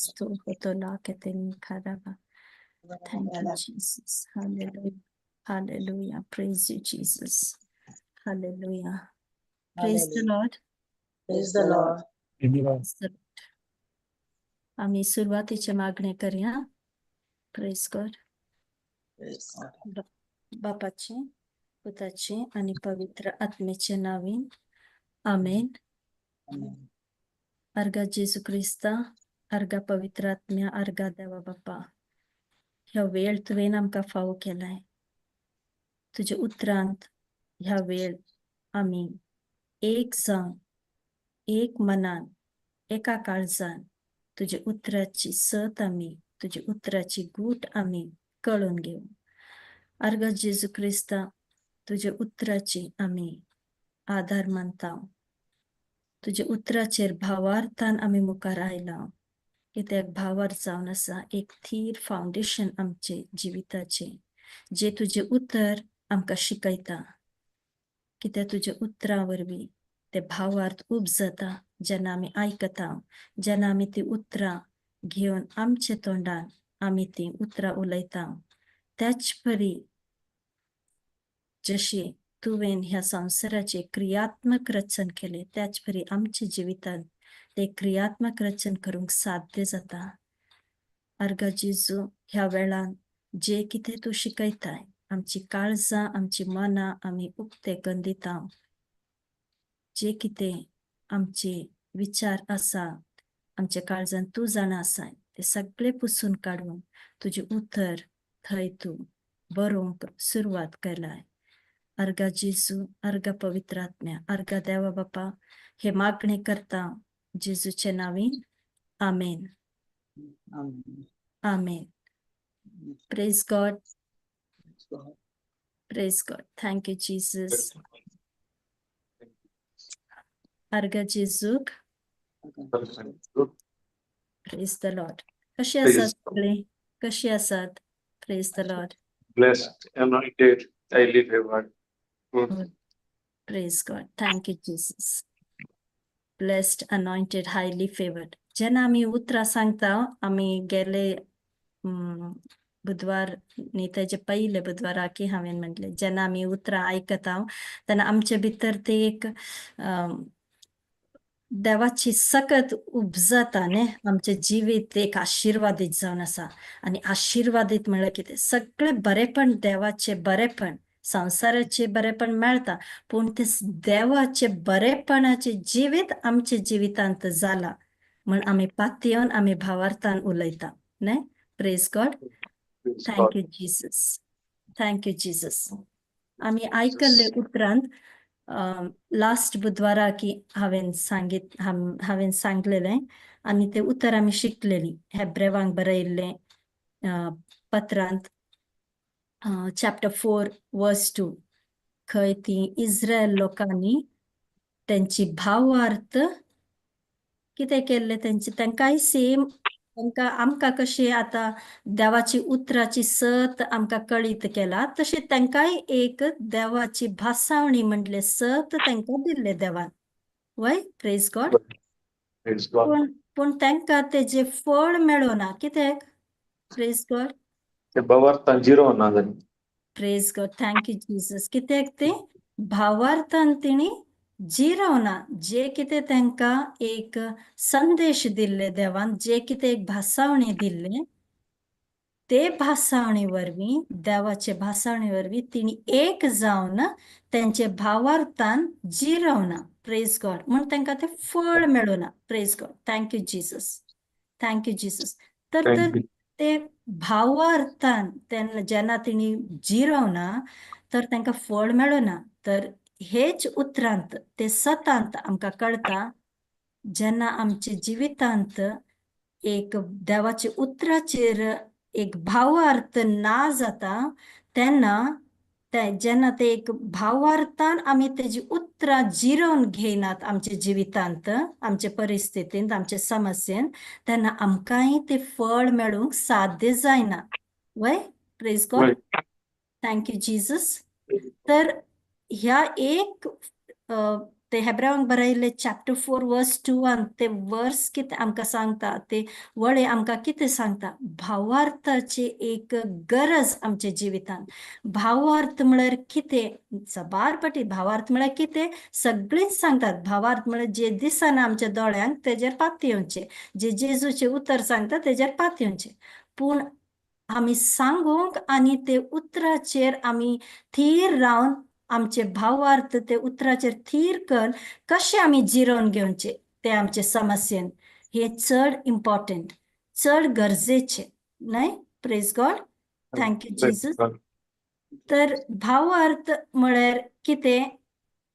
Mastohotola keteni karaba. Thank you, Jesus. Hallelujah. Hallelujah. Praise you, Jesus. Hallelujah. Praise the Lord. Praise the Lord. Praise the Lord. आम्ही सुरवातीचे मागणे करूया. Praise God. Praise God. बापाचे, पुताचे आणि पवित्र आत्म्याचे नावीन. आमेन. Amen. अर्गा जेजू क्रिस्ता, अर्गा पवित्र आत्म्या, अर्गा देवा बापा, ह्या वेळ तुवें आमकां फावो केलाय. तुज्या उतरांत ह्या वेळ आमी एक जावन, एक मनान, एका काळजान तुज्या उतराची सत आमी, तुज्या उतराची गूट आमी कळून घेवं. अर्गा जेजू क्रिस्ता, तुज्या उतराची आमी आदार मानता. तुज्या उतराचेर भावार्थान आमी मुखार आयला, कित्याक भावार्थ जावन आसा एक थीर फावंडेशन आमचे जिविताचें, जें तुजें उतर आमकां शिकयता. कित्याक तुज्या उतरा वरवीं ते भावार्थ उपजता. जेन्ना आमी आयकता, जेन्ना आमी ती उतरां घेवन आमच्या तोंडान आमी ती उतरां उलयता, त्याच परी जशी तुवें ह्या संवसाराचें क्रियात्मक रचन केलें, त्याच परी आमच्या जिवितांत ते क्रियात्मक रचन करूंक साध्य जाता. अर्गा जेजू, ह्या वेळान जे कितें तूं शिकयताय, आमची काळजां, आमची मनां आमी उक्ते करून दिता. जे कितें आमचे विचार आसा आमच्या काळजान, तूं जाणा आसाय, ते सगळे पुसून काडून तुजें उतर थंय तूं बरोवंक सुरवात केलाय. अर्गा जेजू, अर्गा पवित्र आत्म्या, अर्गा देवा बापा, हे मागणे करता जेजूच्या नावीन. आमेन. Amen. Amen. Praise God. Praise God. Praise God. Thank you, Jesus. अर्गा जेजूक. Praise the Lord. कशी Praise आसात सगळे? कशी आसात? Praise the Lord. Blessed, anointed, highly favored. Good. Praise God. Thank you, Jesus. Blessed, anointed, highly favored. जेन्ना आमी उतरां सांगता, आमी गेले बुधवार न्ही, तेजे पयले बुधवाराकी हांवें म्हटलें, जेन्ना आमी उतरां आयकता तेन्ना आमचे भितर ते एक देवाची सकत उपजता न्ही. आमचें जिवीत एक आशिर्वादीत जावन आसा. आनी आशिर्वादीत म्हणल्यार कितें? सगळें बरेपण, देवाचें बरेपण, संवसाराचें बरेपण मेळटा, पूण तें देवाचें बरेपणाचें जिवीत आमच्या जिवितांत जाला म्हण आमी पातयेवन आमी भावार्थान उलयता न्ही. Praise God. Praise thank God. You Jesus. Thank you Jesus. आमी आयकल्ले उपरांत लास्ट बुधवारा की हांवें सांगीत, हांवें सांगलेलें आनी ते उतर आमी शिकलेली हेब्रेवांक बरयल्लें पत्रांत चॅप्टर 4 वर्स 2, खंय ती इस्रायल लोकांनी तेंची भावार्थ कितें केल्लें तेंचे, तांकांय सेम तांकां आमकां कशें आतां देवाची उतराची सत आमकां कळीत केला, तशें तांकांय एक देवाची भासावणी म्हटलें सत तांकां दिल्लें देवान. वय? Praise God. Praise God. पूण तांकां तेजें फळ मेळना. कित्याक? Praise God. ते भावार्थान जिरोवना जाली. Praise God. Thank you, Jesus. कित्याक ते भावार्थान तिणी जिरवना. जे कितें तांकां एक संदेश दिल्ले देवान, जे कितें एक भासावणी दिल्ले, ते भासावणी वरवीं, देवाचे भासावणी वरवीं तिणी एक जावन तेंचे भावार्थान जिरवना. प्रेज गॉड. म्हूण तांकां तें फळ मेळना. Praise God. Thank you, Jesus. Thank you, Jesus. तर तर Thank you. ते भावार्थान तेन्ना जेन्ना तिणी जिरवना तर तांकां फळ मेळना. तर हेच उतरांत ते सतांत आमकां कळटा, जेन्ना आमच्या जिवितांत एक देवाच्या उतराचेर एक भावार्थ ना जाता, तेन्ना ते जेन्ना ते एक भावार्थान आमी तेजी उतरां जिरोवन घेयनात आमच्या जिवितांत, आमचे परिस्थितींत, आमचे समस्येन, तेन्ना आमकांय ते फळ मेळूंक साध्य जायना. वय? Praise God. Thank you, Jesus. तर ह्या एक ते हेब्रावांक बरयल्ले चॅप्टर 4 वर्स 2 ते वर्स कितें आमकां सांगता, ते वळे आमकां कितें सांगता, भावार्थाची एक गरज आमच्या जिवितांत. भावार्थ म्हळ्यार कितें, साबार पाटी भावार्थ म्हळ्यार कितें सगळींच सांगतात. भावार्थ म्हळ्यार जे दिसना आमच्या दोळ्यांक तेजेर पातयेवचें, जे जेजूचें उतर सांगता तेजेर पातयेवचें. पूण आमी सांगूंक आनी ते उतराचेर आमी थीर रावन आमचे भावार्थ ते उतराचेर थीर करून कशें आमी जिरोवन घेवचे ते आमचे समस्येन, हे चड इम्पॉर्टंट, चड गरजेचें न्हय. Praise God, thank you Jesus. तर भावार्थ म्हळ्यार कितें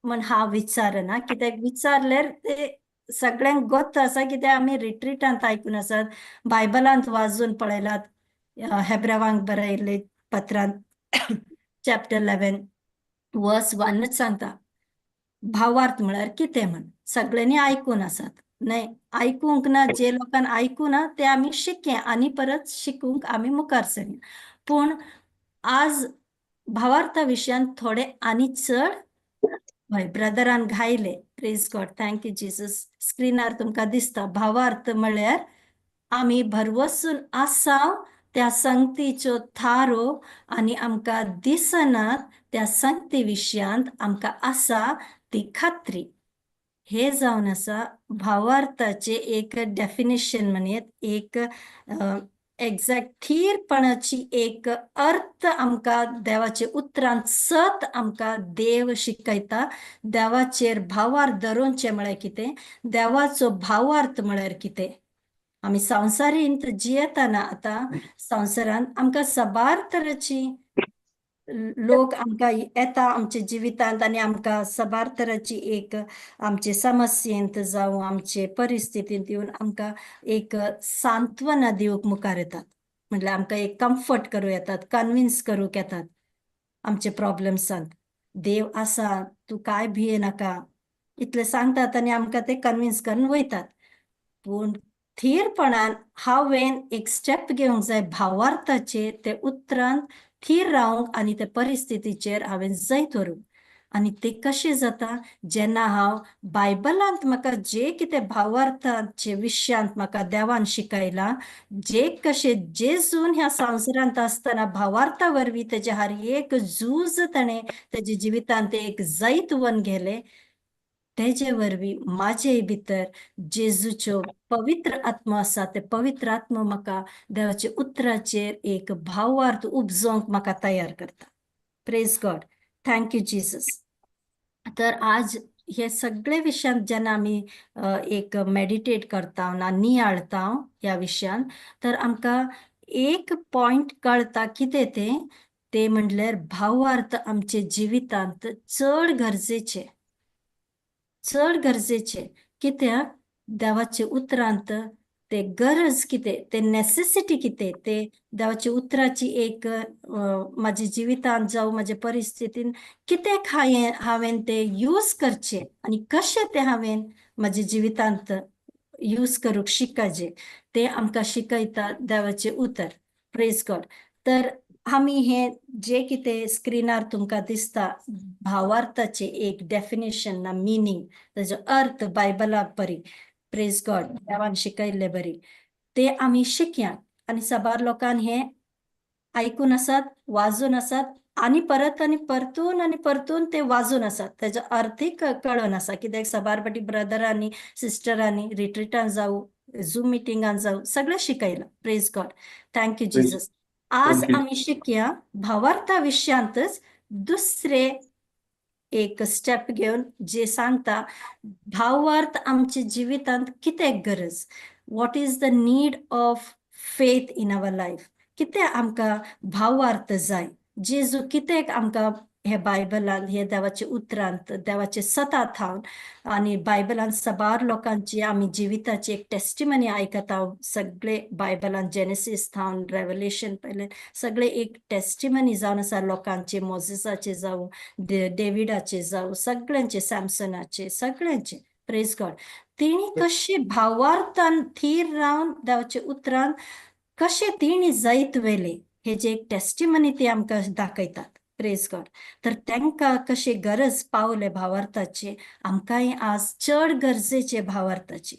म्हण हांव विचारना, कित्याक विचारल्यार ते सगळ्यांक गोत्त आसा, कित्याक आमी रिट्रिटांत आयकून आसात, बायबलांत वाजून पळयलात. हेब्रावांक बरयल्ले पत्रांत चॅप्टर 11 वर्स 1 सांगता भावार्थ म्हळ्यार कितें म्हण. सगळ्यांनी आयकून आसात न्हय, आयकूंक ना जे लोकांक आयकूं ना ते आमी शिकया आनी परत शिकूंक आमी मुखार सरया. पूण आज भावार्था विशयान थोडे आनी चड हय brethren घायले. Praise God, thank you Jesus. स्क्रिनार तुमकां दिसता भावार्थ म्हळ्यार आमी भरवसून आसा त्या संगतीच्यो थारो आनी आमकां दिसनात त्या संगती विशयांत आमकां आसा ती खात्री. हे जावन आसा भावार्थाचे एक डेफिनेशन म्हणयत, एक एग्जॅक्ट थीरपणाची एक अर्थ आमकां देवाचे उतरान सत आमकां देव शिकयता. देवाचेर भावार्थ धरूनचें म्हळ्यार कितें, देवाचो भावार्थ म्हळ्यार कितें. आमी संवसारींत जियेतना आतां संवसारांत आमकां साबार तरेची लोक आमकां येता आमच्या जिवितांत आनी आमकां साबार तरेची एक आमचे समस्येंत जावं आमचे परिस्थितींत येवन आमकां एक सांत्वना दिवंक मुखार येतात, म्हटल्यार आमकां एक कम्फर्ट करूं येतात, कन्विन्स करूंक येतात आमचे प्रॉब्लम्सांत. देव आसा, तूं कांय भिये नाका, इतलें सांगतात आनी आमकां ते कन्विन्स करून वयतात. पूण थीरपणान हांवें एक स्टेप घेवंक जाय भावार्थाचेर, ते उतरान थीर रावंक आनी ते परिस्थितीचेर हांवें जैत व्हरूंक. आनी ते कशें जाता जेन्ना हांव बायबलांत म्हाका जे कितें भावार्थाचे विशयांत म्हाका देवान शिकयलां, जे कशें जेजून ह्या संवसारांत आसतना भावार्था वरवीं तेजे हर एक झूज ताणें तेजे जिवितांत एक जैत वन गेलें, तेजे वरवीं म्हाजे भितर जेजूच्यो पवित्र आत्मा आसा, ते पवित्र आत्मा म्हाका देवाच्या उतराचेर एक भावार्थ उपजोवंक म्हाका तयार करता. Praise God, thank you Jesus. तर आज हे सगळे विशयांत जेन्ना आमी एक मेडिटेट करता ना नियाळता ह्या विशयान, तर आमकां एक पॉयंट कळटा कितें तें, ते म्हणल्यार भावार्थ आमचे जिवितांत चड गरजेचे, चड गरजेचे. कित्याक देवाचे उतरांत ते गरज कितें, ते नेसेसिटी कितें, ते देवाच्या उतराची एक म्हाज्या जिवितांत जावं म्हाज्या परिस्थितीन कितें हांवें ते यूज करचें आनी कशें तें हांवें म्हाज्या जिवितांत यूज करूंक शिकाजे, ते आमकां शिकयता देवाचें उतर. Praise God. तर आमी हे जे कितें स्क्रिनार तुमकां दिसता भावार्थाचे एक डेफिनेशन ना मिनींग, ताजो अर्थ बायबला बरी, प्रेज गॉड, देवान शिकयल्ले बरी, ते आमी शिकया. आनी साबार लोकांक हे आयकून आसात, वाजून आसात आनी परत आनी परतून आनी परतून ते वाजून आसात, तेजो अर्थय कळोन आसा. कित्याक साबार फावटी ब्रदरांनी सिस्टरांनी रिट्रिटान जावं झूम मिटिंगान जावं सगळें शिकयलां. Praise God, thank you Jesus. आज आमी शिकया भावार्था विशयांतच दुसरे एक स्टेप घेवन जे सांगता भावार्थ आमच्या जिवितांत कितें गरज, what is the need of faith in our life, कितें आमकां भावार्थ जाय, जेजू कितें आमकां हे बायबलान हे देवाच्या उतरांत देवाचे सता थावन आनी बायबलान साबार लोकांची आमी जिविताची एक टेस्टिमनी आयकता. सगळे बायबलान जेनेसीस थावन रेवलेशन पयले सगळे एक टेस्टिमनी जावन आसा लोकांचे, मोजेसाचे जावं डेविडाचे जावं, सगळ्यांचे, सॅमसनाचे, सगळ्यांचे. Praise God. तेणी कशें भावार्थान थीर रावन देवाच्या उतरान कशें तेणी जैत व्हेलें हेजे एक टेस्टिमनी ती आमकां दाखयतात. प्रेज गॉड. तर तांकां कशें गरज पावले भावार्थाची, आमकांय आज चड गरजेचे भावार्थाची.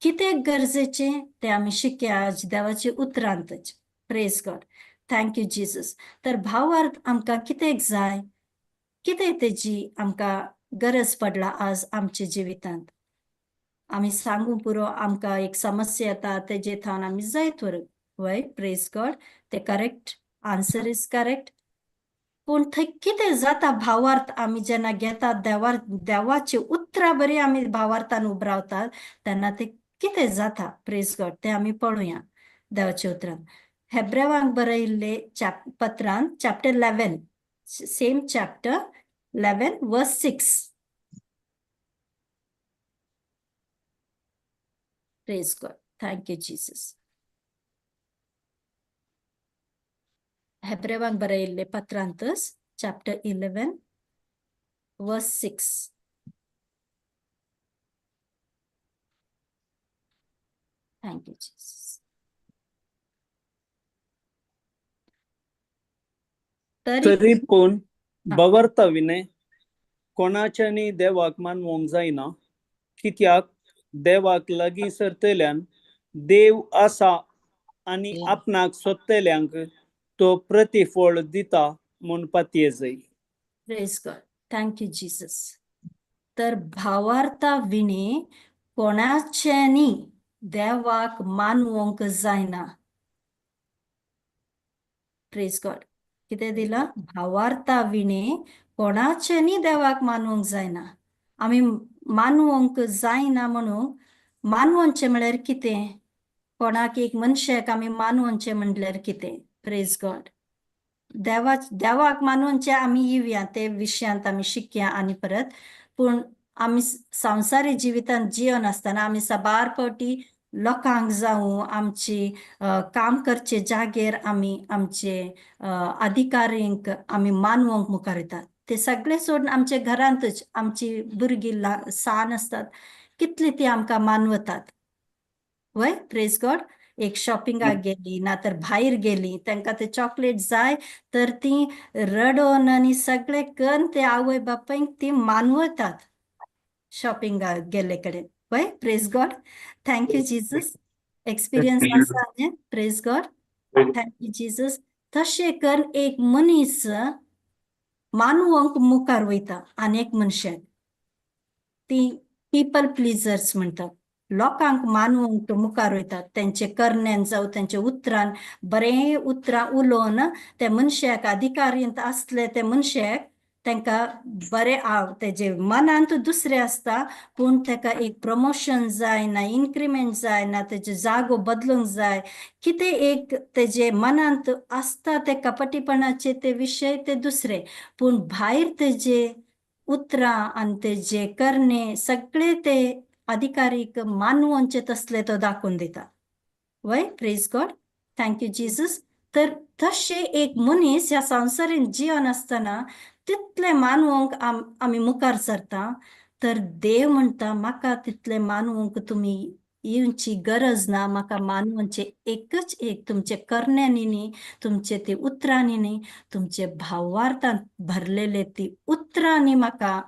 कितें गरजेचें तें आमी शिकया आज देवाचे उतरांतच. Praise God. Thank you Jesus. तर भावार्थ आमकां कितेंक जाय, कितें तेजी आमकां गरज पडला आज आमच्या जिवितांत? आमी सांगू पुरो, आमकां एक समस्या येता तेजे थावन आमी जायत व्हरूंक वय. प्रेज गॉड. ते करेक्ट, आन्सर is correct. पूण थंय कितें जाता, भावार्थ आमी जेन्ना घेतात देवार, देवाची उतरां बरी आमी भावार्थान उबरावतात तेन्ना ते कितें जाता? प्रेज गॉड. तें आमी पळोवया देवाच्या उतरान. हेब्रेवांक बरयल्ले chap पत्रान chapter 11, same chapter 11 verse 6. Praise God. Thank you Jesus. हेब्रेवांक बरयल्ले पत्रांतच chapter 11 verse 6. Thank you Jesus. तरी तरी पूण भावार्था विणे कोणाच्यानी देवाक मानवंक जायना, कित्याक देवाक लागीं सरतल्यान देव आसा आनी आपणाक सोदतल्यांक तो प्रतिफळ दिता म्हूण पातये जाय. Praise God. Thank you Jesus. तर भावार्था विणे कोणाच्यानी देवाक मानवंक जायना. प्रेज गॉड. कितें दिलां? भावार्था विणे कोणाच्यानी देवाक मानवंक जायना. आमी मानवंक जायना म्हणून मानवंचें म्हळ्यार कितें? कोणाक एक मनशाक आमी मानवंचें म्हणल्यार कितें? प्रेज गॉड. देवाक मानवंचें आमी येवया ते विशयांत आमी शिकया आनी परत. पूण आमी संवसारी जिवितांत जिवन आसतना आमी साबार फावटी लोकांक जावं आमची काम करचे जागेर आमी आमचे अधिकारींक आमी मानवंक मुखार येतात. ते सगळे सोडून आमच्या घरांतच आमची भुरगीं सान आसतात, कितली ती आमकां मानवतात वय. प्रेज गॉड. एक शॉपिंगाक गेली ना तर भायर गेली, तांकां ते चॉकलेट जाय तर ती रडोन आनी सगळे करून ते आवय बापायक ती मानवतात शॉपिंगाक गेल्ले कडेन वय. Praise God. Thank you Jesus. Experience आसा न्ही? Praise God. Thank you Jesus. तशें करून एक मनीस मानवंक मुखार वयता आनी एक मनशाक ती पिपल प्लिजर्स म्हणटात, लोकांक मानवंक मुखार वयतात तेंचे करण्यान जावं तेंच्या उतरान, बरें उतरां उलोवन त्या मनशाक अधिकारींत आसले त्या मनशाक तांकां बरें तेजे मनांत दुसरें आसता, पूण ताका एक प्रमोशन जाय ना इन्क्रिमेंट जाय ना तेजे जागो बदलूंक जाय, कितें एक तेजे मनांत आसता ते कपटीपणाचे ते विशय ते दुसरे, पूण भायर तेजे उतरां आनी तेजे करणे सगळे ते अधिकारीक मानवंचे तसले तो दाखोवन दिता वय. Praise God. Thank you Jesus. तर तशें एक मनीस ह्या संवसारीन जिवन आसतना तितले मानवंक आमी मुखार सरता. तर देव म्हणटा म्हाका तितले मानवंक तुमी येवची गरज ना, म्हाका मानवंचे एकच एक तुमचे करण्यांनी न्ही, तुमचे ते उतरांनी न्ही, तुमचे भावार्थान भरलेले ती उतरांनी म्हाका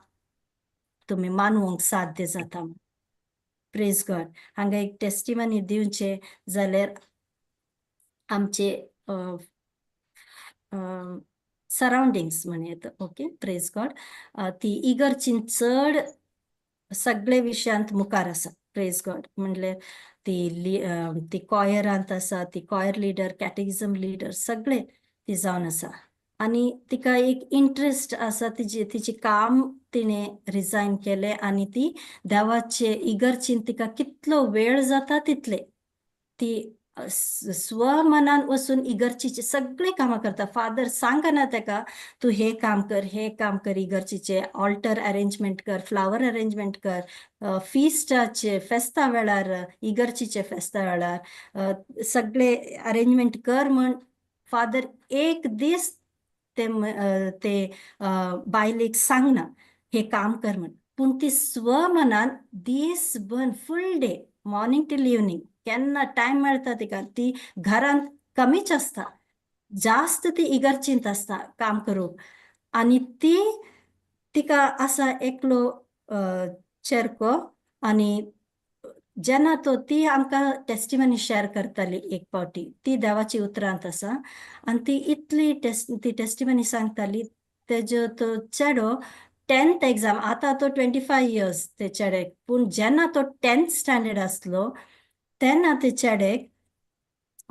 तुमी मानवंक साध्य जाता. प्रेज गॉड. हांगा एक टेस्टिमनी दिवचे जाल्यार आमचे सरावंडिंग्स म्हणयेत. ओके, प्रेज गॉड. ती इगर्जीन चड सगळे विशयांत मुखार आसा. प्रेज गॉड. म्हणल्यार ती ती कॉयरांत आसा, ती कॉयर लिडर, कॅटेगिझम लिडर सगळे ती जावन आसा आनी तिका एक इंट्रस्ट आसा. तिजी तिची काम तिणें रिजायन केलें आनी ती देवाचे इगर्जीन तिका कितलो वेळ जाता तितले ती स्वमनान वचून इगर्जीची सगळीं कामां करता. फादर सांगना ताका तूं हें काम कर, हें काम कर, इगर्जीचे ऑल्टर अरेंजमेंट कर, फ्लावर अरेंजमेंट कर, फिस्टाचे फेस्ता वेळार, इगर्जीचे फेस्ता वेळार सगळे अरेंजमेंट कर म्हण फादर एक दीस ते ते बायलेक सांगना हें काम कर म्हण. पूण ती स्वमनान दीसभर full day, morning till evening, केन्ना टायम मेळटा तिका, ती घरांत कमीच आसता. जास्त ती इगर्जींत आसता काम करूंक आनी ती तिका आसा एकलो चेरको आनी जेन्ना तो ती आमकां टेस्टिमनी शेअर करताली एक फावटी, ती देवाची उतरांत आसा आनी ती इतली ती टेस्टिमनी सांगताली. तेजो तो चेडो 10th exam, आतां तो 25 इयर्स ते चेड्याक, पूण जेन्ना तो 10th standard आसलो तेन्ना ते चेड्याक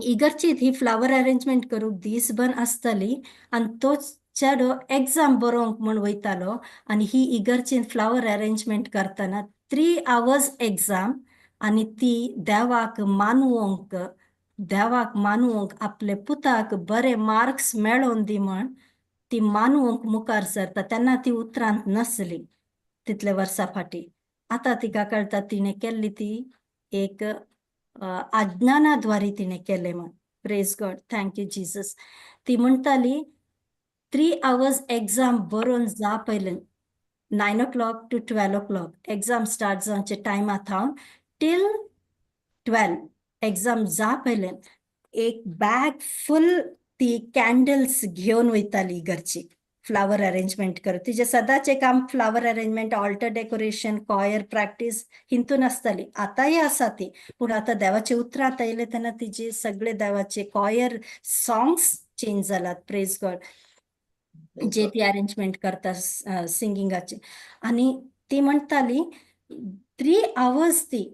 इगर्जीत ही फ्लावर अरेंजमेंट करूंक दीसभर आसताली आनी तो चेडो एग्जाम बरोवंक म्हूण वयतालो आनी ही इगर्जीन फ्लावर अरेंजमेंट करतना 3 आवर्स एग्जाम आनी ती देवाक मानवंक, देवाक मानवंक आपले पुताक बरे मार्क्स मेळोवन दी म्हण ती मानवंक मुखार सरता. तेन्ना ती उतरांत नासली तितले वर्सां फाटीं. आतां तिका कळटा तिणें केल्ली ती एक अज्ञानाद्वारे तिणें केलें म्हण. Praise God, thank you Jesus. ती म्हणटाली 3 आवर्स एग्जाम बरोवन जा पयलें, 9 o'clock to 12 o'clock exam start जावचे टायमा थावन टील 12 एग्जाम जा पयलें एक बॅग फुल ती कॅन्डल्स घेवन वयताली घरची फ्लावर अरेंजमेंट कर. तिजें सदांचें काम flower arrangement, altar decoration, choir practice हितून आसताली. आतांय आसा ती, पूण आतां देवाचे उतरां आतां येयले तेन्ना तिजे सगळे देवाचे कॉयर सॉंग्स चेंज जालात. प्रेज गॉड. जे ती अरेंजमेंट करता सिंगिंगाचे. आनी ती म्हणटाली 3 आवर्स ती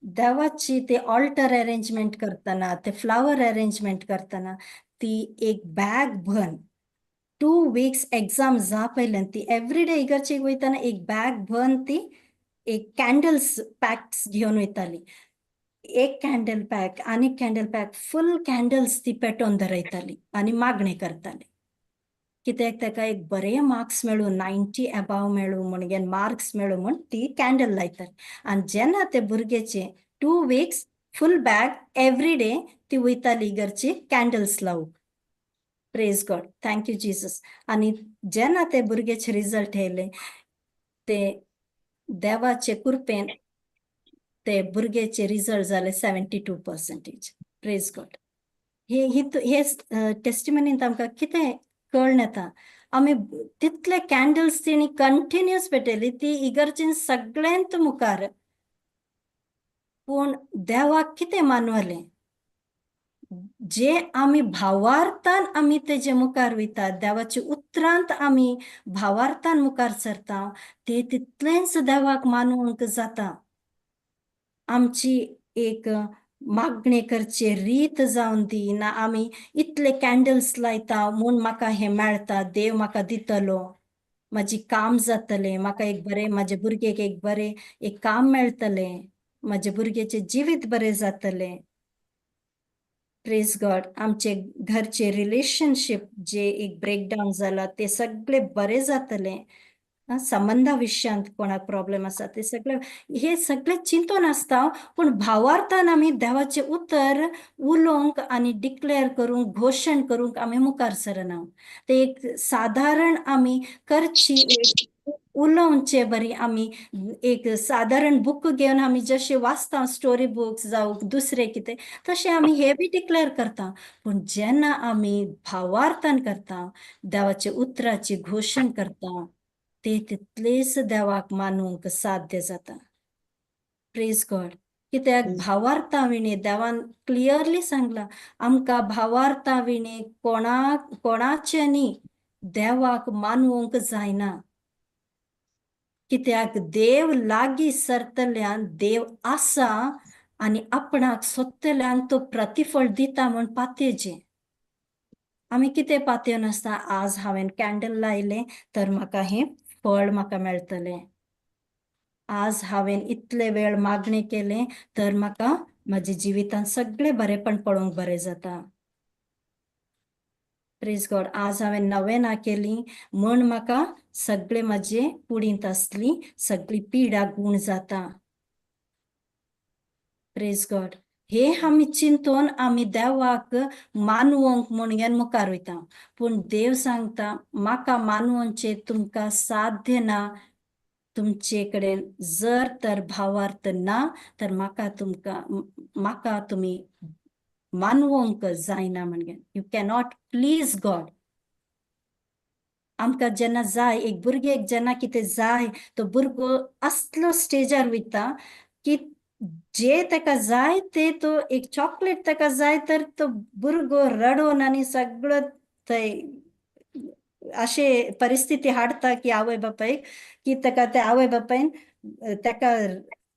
देवाची ते ऑल्टर अरेंजमेंट करतना, ते फ्लावर अरेंजमेंट करतना ती एक बॅग भरून 2 वीक्स एग्जाम जा पयल्यान ती एवरीडे इगर्जेक वयतना एक बॅग भरून ती एक कॅन्डल्स पॅक्स घेवन वयताली. एक कॅन्डल पॅक आनी कॅन्डल पॅक, फुल कॅन्डल्स ती पेटोवन दवरताली आनी मागणें करताली कित्याक ताका एक बरे मार्क्स मेळूं, 90 एबाव मेळूं म्हण, मार्क्स मेळूं म्हण ती कॅन्डल लायताली. आनी जेन्ना ते भुरग्याचे 2 weeks full bag every day ती वयताली इगर्जी candles लावूंक. Praise God, thank you Jesus. आनी जेन्ना ते भुरग्याचे रिजल्ट येयले ते देवाचे कृपेन ते भुरग्याचे रिजल्ट जाले 72%. Praise God. हे हे टेस्टिमनीन आमकां कितें कळ्ळें येता, आमी तितले कॅन्डल्स तिणी कंटिन्युअस पेटयली, ती इगर्जीन सगळ्यांत मुखार, पूण देवाक कितें मानवलें? जे आमी भावार्थान आमी तेजे मुखार वयतात, देवाच्या उतरांत आमी भावार्थान मुखार सरता, ते तितलेंच देवाक मानूंक जाता. आमची एक मागणें करचे रीत जावन दी ना, आमी इतले कॅन्डल्स लायता म्हूण म्हाका हें मेळटा, देव म्हाका दितलो, म्हाजी काम जातलें, म्हाका एक बरें, म्हाज्या भुरग्याक एक बरें एक काम मेळटलें, म्हाज्या भुरग्याचें जिवीत बरें जातलें. प्रेज गॉड. आमचे घरचे रिलेशनशीप जे एक ब्रेकडावन जाला ते सगळे बरे जातले, संबंधा विशयांत कोणाक प्रॉब्लेम आसा ते सगळे, हे सगळे चिंतून आसता. पूण भावार्थान आमी देवाचें उतर उलोवंक आनी डिक्लेअर करूंक, घोशण करूंक आमी मुखार सरना. ते एक सादारण आमी करची एक उलोवचे बरी आमी एक सादारण बूक घेवन आमी जशे वाचता स्टोरी बुक्स जावं दुसरे कितें, तशें आमी हे बी डिक्लेअर करता. पूण जेन्ना आमी भावार्थान करता, देवाच्या उतराची घोशण करता, ते तितलेच देवाक मानूंक साध्य जाता. प्रेज गॉड. कित्याक भावार्था विणे देवान क्लियरली सांगलां आमकां, भावार्था विणे कोणाक कोणाचें न्ही देवाक मानवंक जायना. कित्याक देव लागीं सरतल्यान देव आसा आनी आपणाक सोदतल्यांक तो प्रतिफळ दिता म्हूण पातयेचें. आमी कितें पातयेवन आसता, आज हांवें कॅन्डल लायलें तर म्हाका हें फळ म्हाका मेळटलें, आज हांवें इतले वेळ मागणें केलें तर म्हाका म्हाज्या जिवितांत सगळें बरेंपण पळोवंक बरें जाता. प्रेज गॉड. आज हांवें नवेनां केली म्हूण म्हाका सगळे म्हाजे कुडींत आसली सगळी पिडा गूण जाता. प्रेज गॉड. हे आमी चिंतून आमी देवाक मानवंक म्हूण घेवन मुखार वयता, पूण देव सांगता म्हाका मानवचे तुमकां साध्य ना, तुमचे कडेन जर तर भावार्थ ना तर म्हाका तुमकां म्हाका तुमी मानवंक जायना म्हणजे you cannot please God. आमकां जेन्ना जाय एक भुरग्याक जेन्ना कितें जाय तो भुरगो असलो स्टेजार वयता की जे ताका जाय ते तो एक चॉकलेट ताका जाय तर तो भुरगो रडोन आनी सगळो थंय अशे परिस्थिती हाडटा की आवय बापायक की ताका त्या आवय बापायन ताका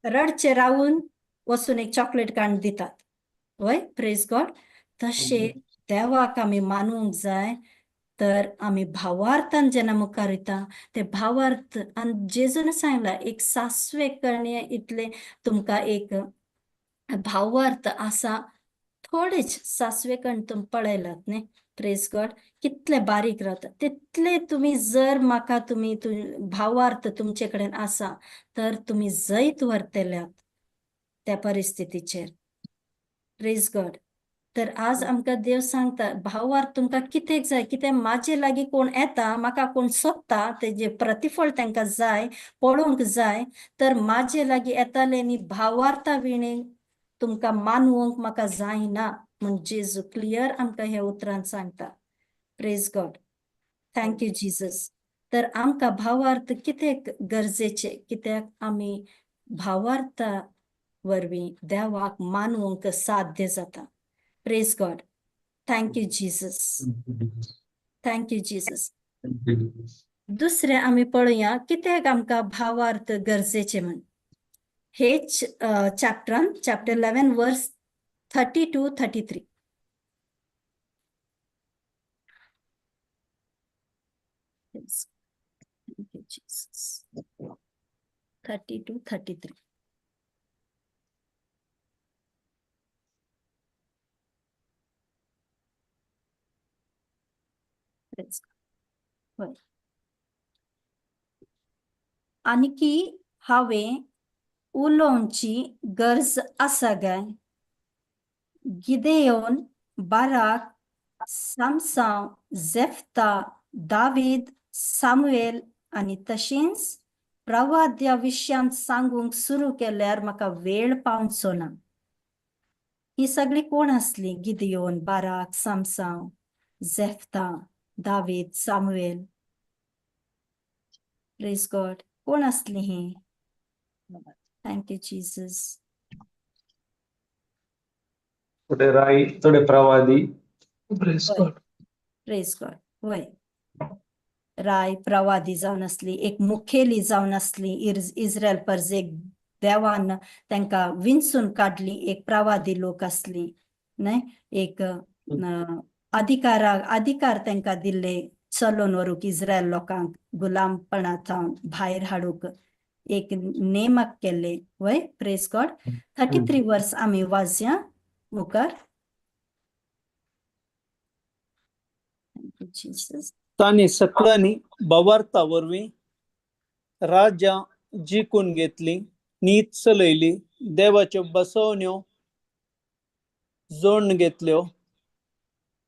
रडचे रावून वचून एक चॉकलेट काडून दितात. वय, प्रेज गॉड. तशें देवाक आमी मानूंक जाय तर आमी भावार्थान जेन्ना मुखार वयता ते भावार्थ आनी जेजून सांगला एक सासवे करणे इतले तुमकां एक भावार्थ आसा, थोडेच सासवे कण तुमी पळयलात न्ही. प्रेज गॉड. कितले बारीक रावता तितले तुमी जर म्हाका तुमी भावार्थ तुमचे कडेन आसा तर तुमी जैत व्हरतल्यात त्या परिस्थितीचेर. प्रेज गॉड. तर आज आमकां देव सांगता भावार्थ तुमकां कितें जाय, कितें म्हाजे लागीं कोण येता म्हाका कोण सोदता तेजें प्रतिफळ तांकां जाय पळोवंक जाय तर म्हाजे लागीं येताले न्ही भावार्था विणे तुमकां मानवंक म्हाका जायना म्हण जेजू क्लियर आमकां ह्या उतरान सांगता. Praise God. Thank you Jesus. तर आमकां भावार्थ कित्याक गरजेचें, कित्याक आमी भावार्था वरवीं देवाक मानवंक साध्य जाता. Praise God. Thank you Jesus. Thank you Jesus. दुसरें आमी पळोवया कित्याक आमकां भावार्थ गरजेचें म्हण. हेच चॅप्टरान चॅप्टर 11 वर्स 32 33. Thank you, Jesus. 32, 33. Praise God. आनी हांवें उलोवची गरज आसा काय? गिदेयोन, बाराक, सामसांव, जेफ्ता, दावीद, सामुएल आनी तशेंच प्रवाद्या विशयांत सांगूंक सुरू केल्यार म्हाका वेळ पावचो ना. ही सगळी कोण आसली? गिदेयोन, बाराक, सामसांव, जेफ्ता, दावीद, सामुएल. प्रेज गॉड. कोण आसली ही? Thank you Jesus. थोडे राय, थोडे प्रवादी. Praise God. Praise God. वय, राय प्रवादी जावन आसली, एक मुखेली जावन आसली. इस्रायल परजेक देवान तांकां विंचून काडली, एक प्रवादी लोक आसली न्हय. एक अधिकार तांकां दिल्ले चलोवन व्हरूंक इस्रायल लोकांक गुलामपणा जावन भायर हाडूंक एक नेमक केल्ले. वय, प्रेज गॉड. 33 वर्स आमी वाचया मुखार. तांणी सगळ्यांनी भावार्था वरवीं राज्यां जिखून घेतली, नीत चलयली, देवाच्यो बसवण्यो जोडून घेतल्यो,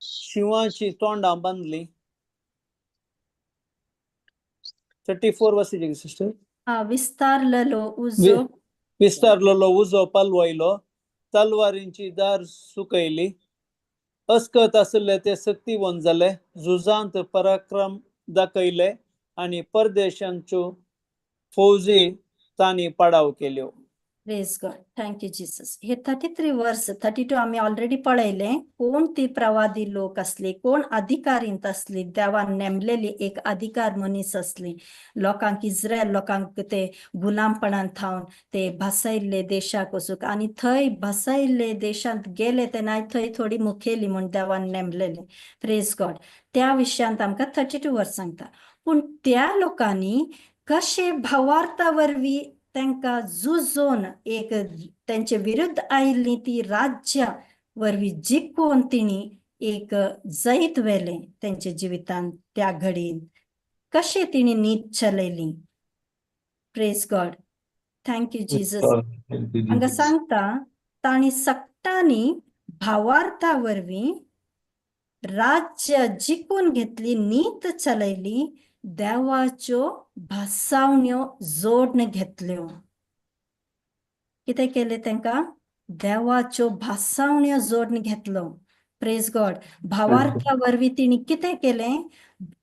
शिंवाची तोंडां बांदली. 34 वाचली सिस्टर. विस्तारलेलो उजो, विस्तारलेलो उजो पालवयलो, तलवारींची दार सुकयली, अस्कत आशिल्ले ते सक्तिवंत जाले, झुजांत पराक्रम दाखयले आनी परदेशांच्यो फौजी तांणी पाडाव केल्यो. Praise God. Thank you Jesus. हे 33 वर्स 32 आमी ऑलरेडी पळयले कोण ती प्रवादी लोक आसली, कोण अधिकारींत आसली, देवान नेमलेली एक अधिकार मनीस आसली. लोकांक इस्रायल लोकांक ते गुलामपणान थावन ते भासायल्ले देशाक वचूंक आनी थंय भासायल्ले देशांत गेले तेन्ना थंय थोडी मुखेली म्हूण देवान नेमलेले. प्रेज गॉड. त्या विशयांत आमकां 32 वर्स सांगता. पूण त्या लोकांनी कशे भावार्था वरवीं तांकां झुजोवन एक तेंचे विरुद्ध आयिल्ली ती राज्या वरवीं जिखून तिणी एक जैत व्हेलें तेंच्या जिवितांत. त्या घडीन कशें तिणी नीत चलयली. Praise God. Thank you Jesus. हांगा सांगता तांणी सगटांनी भावार्था वरवीं राज्य जिखून घेतली, नीत चलयली, देवाच्यो भासावण्यो जोडून घेतल्यो. कितें केलें तांकां? देवाच्यो भासावण्यो जोडून घेतलो. प्रेज गॉड. भावार्था वरवीं तिणी कितें केलें?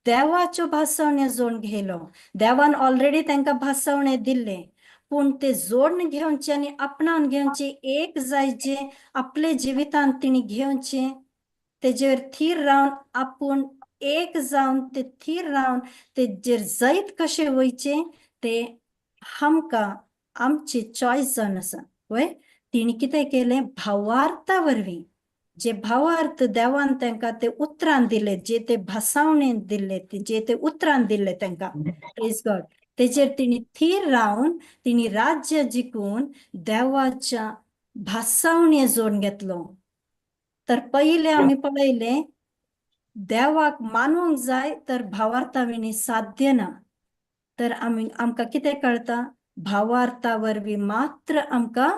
देवाच्यो भासावण्यो जोडून घेयलो. देवान ऑलरेडी तांकां भासावणे दिल्ले, पूण ते जोडून घेवचे आनी आपणावन घेवचे, एक जायचे आपले जिवितांत तिणी घेवचे, तेजेर थीर रावन आपूण एक जावन ते थीर रावन तेजेर जैत कशें वयचें ते आमकां आमची चॉयस जावन आसा. वय, तिणी कितें केलें? भावार्था वरवीं, जे भावार्थ देवान तांकां ते उतरान दिले, जे ते भासावणेन दिल्ले, जे ते उतरान दिल्ले तांकां, प्रेज गॉड, तेजेर तिणी थीर रावन तिणी राज्य जिखून देवाच्या भासावणे जोडून घेतलो. तर पयलें आमी पळयलें, देवाक मानूंक जाय तर भावार्था विणी साध्य ना. तर आमी आमकां कितें कळटा? भावार्था वरवीं मात्र आमकां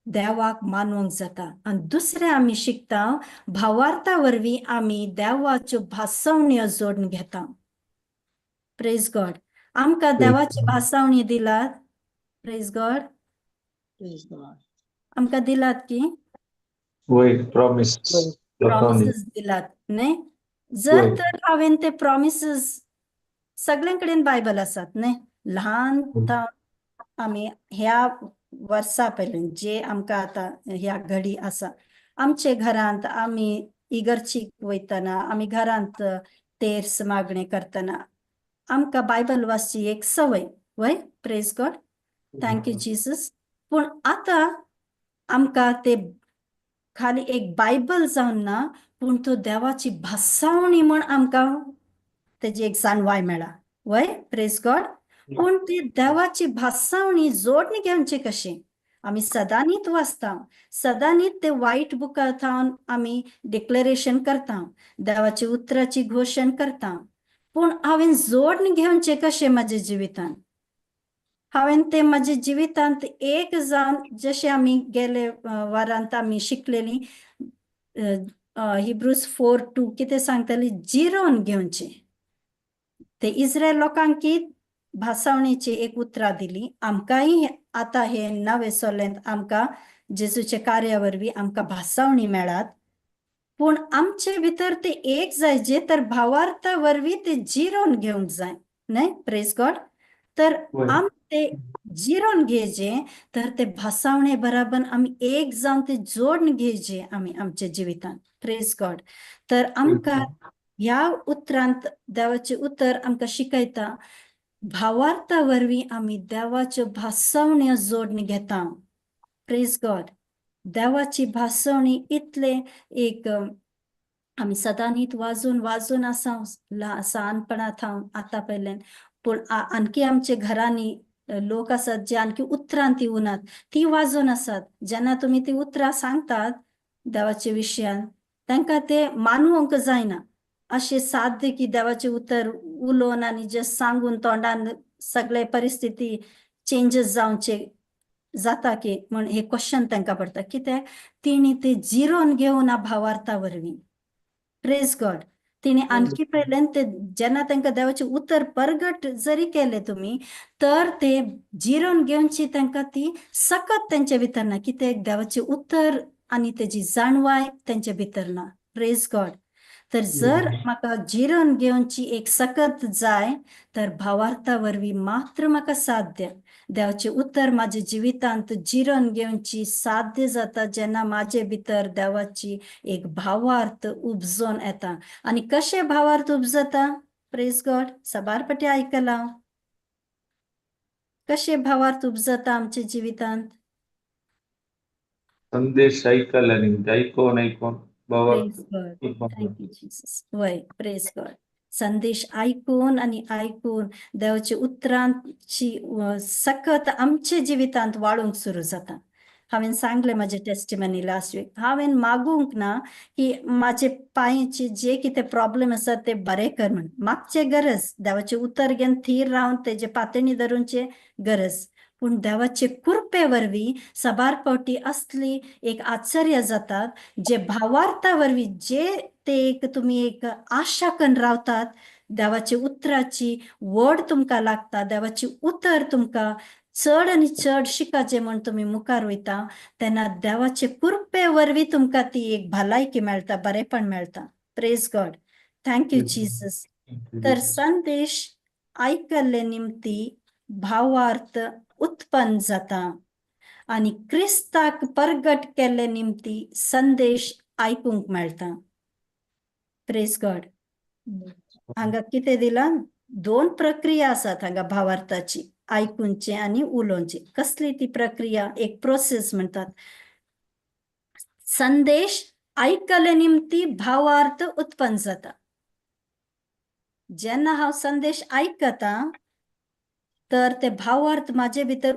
देवाक मानूंक जाता. आनी दुसरें आमी शिकता, भावार्था वरवीं आमी देवाच्यो भासवण्यो जोडून घेता. प्रेज गॉड. आमकां देवाची भासावणी दिलात. Praise God. Praise God. आमकां दिलात की वय, प्रॉमिस. प्रॉमिसीस दिलात न्ही? जर तर हांवें ते प्रॉमिसीस, सगळे कडेन बायबल आसात न्ही, ल्हान थावन आमी ह्या वर्सा पयलीं जे आमकां आतां ह्या घडी आसा, आमचे घरांत आमी इगर्जीक वयतना, आमी घरांत तेर्स मागणें करतना आमकां बायबल वाचची एक संवय. वय, praise God, thank you Jesus. पूण आतां आमकां ते खाली एक बायबल जावन ना, पूण तो देवाची भासावणी म्हण आमकां तेजी एक जाणवाय मेळा. वय, प्रेज गॉड. पूण ती देवाची भासावणी जोडणी घेवची कशी? आमी सदांनीत वाचता, सदांनीत ते वायट बुका थावन आमी डिक्लेरेशन करता, देवाची उतराची घोशण करता, पूण हांवें जोडणी घेवचें कशें म्हाज्या जिवितान? हांवें ते म्हाज्या जिवितांत एक जावन, जशें आमी गेले वारांत आमी शिकलेली, हिब्रूज 4:2 कितें सांगताली? जिरोवन घेवचें. ते इस्रायल लोकांक भासावणेची एक उतरां दिली, आमकांय आतां हे नवे सोलेंत आमकां जेजूच्या कार्या वरवीं आमकां भासावणी मेळात, पूण आमचे भितर ते एक जायचे तर भावार्था वरवीं ते जिरोवन घेवंक जाय न्हय? प्रेज गॉड. तर आम ते जिरोवन घेवचे तर ते भासावणे बराबर आमी एक जावन ते जोडून घेवचे आमी आमच्या जिवितांत. प्रेज गॉड. तर आमकां ह्या उतरांत देवाचें उतर आमकां शिकयता, भावार्था वरवीं आमी देवाच्यो भासावण्यो जोडून घेता. प्रेज गॉड. देवाची भासवणी इतले एक आमी सदांनीत वाजून वाजून आसा ल्हानपणा थावन आतां पयल्यान, पूण आणखी आमच्या घरांनी लोक आसात जे आणखी उतरां ती उनात, ती वाजून आसात. जेन्ना तुमी ती उतरां सांगतात देवाच्या विशयान, तांकां ते मानवंक जायना. अशें साध्य की देवाचें उतर उलोवन आनी जे सांगून तोंडान सगळे परिस्थिती चेंजीस जावचे जाता की म्हण हे क्वेश्चन तांकां पडटा. कित्याक तिणी ते जिरोवन घेवना भावार्था वरवीं. प्रेज गॉड. तिणी आणखी पयल्यान ते जेन्ना तांकां देवाचें उतर परगट जरी केलें तुमी, तर ते जिरोवन घेवची तांकां ती सकत तेंचे भितर ना. कित्याक देवाचें उतर आनी तेजी जाणवाय तेंचे भितर ना. प्रेज गॉड. तर जर म्हाका जिरोवन घेवची एक सकत जाय तर भावार्था वरवीं मात्र म्हाका साध्य. देवाचें उतर म्हाज्या जिवितांत जिरोवन घेवची साध्य जाता जेन्ना म्हाजे भितर देवाची एक भावार्थ उपजोन येता. आनी कशें भावार्थ उपजता? प्रेज गॉड. साबार पटी आयकलां, कशें भावार्थ उपजता आमच्या जिवितांत? संदेश ऐकला न्ही, ऐकून ऐकून प्रेज भावार्थ. गॉड, thank you Jesus. वय, प्रेज गॉड. संदेश आयकून आनी आयकून देवाच्या उतरांची सकत आमच्या जिवितांत वाडूंक सुरू जाता. हांवें सांगलें म्हाजें टेस्टिमनी लास्ट वीक, हांवें मागूंक ना की म्हाजे पांयचे जे कितें प्रॉब्लेम आसा ते बरे कर म्हण. मागचे गरज देवाचें उतर घेवन थीर रावन तेजे पातणी धरूंचे गरज, पूण देवाचे कृपे वरवीं साबार फावटी असली एक आश्चर्य जातात, जे भावार्था वरवीं जे ते एक तुमी एक आशा करून रावतात, देवाच्या उतराची वड तुमकां लागता, देवाची उतर तुमकां चड आनी चड शिकाचें म्हूण तुमी मुखार वयता तेन्ना देवाचे कृपे वरवीं तुमकां ती एक भलायकी मेळटा, बरेपण मेळटा. Praise God. Thank you Jesus. तर संदेश आयकल्ले निमती भावार्थ उत्पन्न जाता आनी क्रिस्ताक परगट केल्ले निमती संदेश आयकूंक मेळटा. Praise God. हांगा कितें दिलां? दोन प्रक्रिया आसात हांगा भावार्थाची, आयकुनचें आनी उलोवचें. कसली ती प्रक्रिया? एक प्रोसेस म्हणटात. संदेश आयकले निमती भावार्थ उत्पन्न जाता. जेन्ना हांव संदेश आयकता तर ते भावार्थ म्हाजे भितर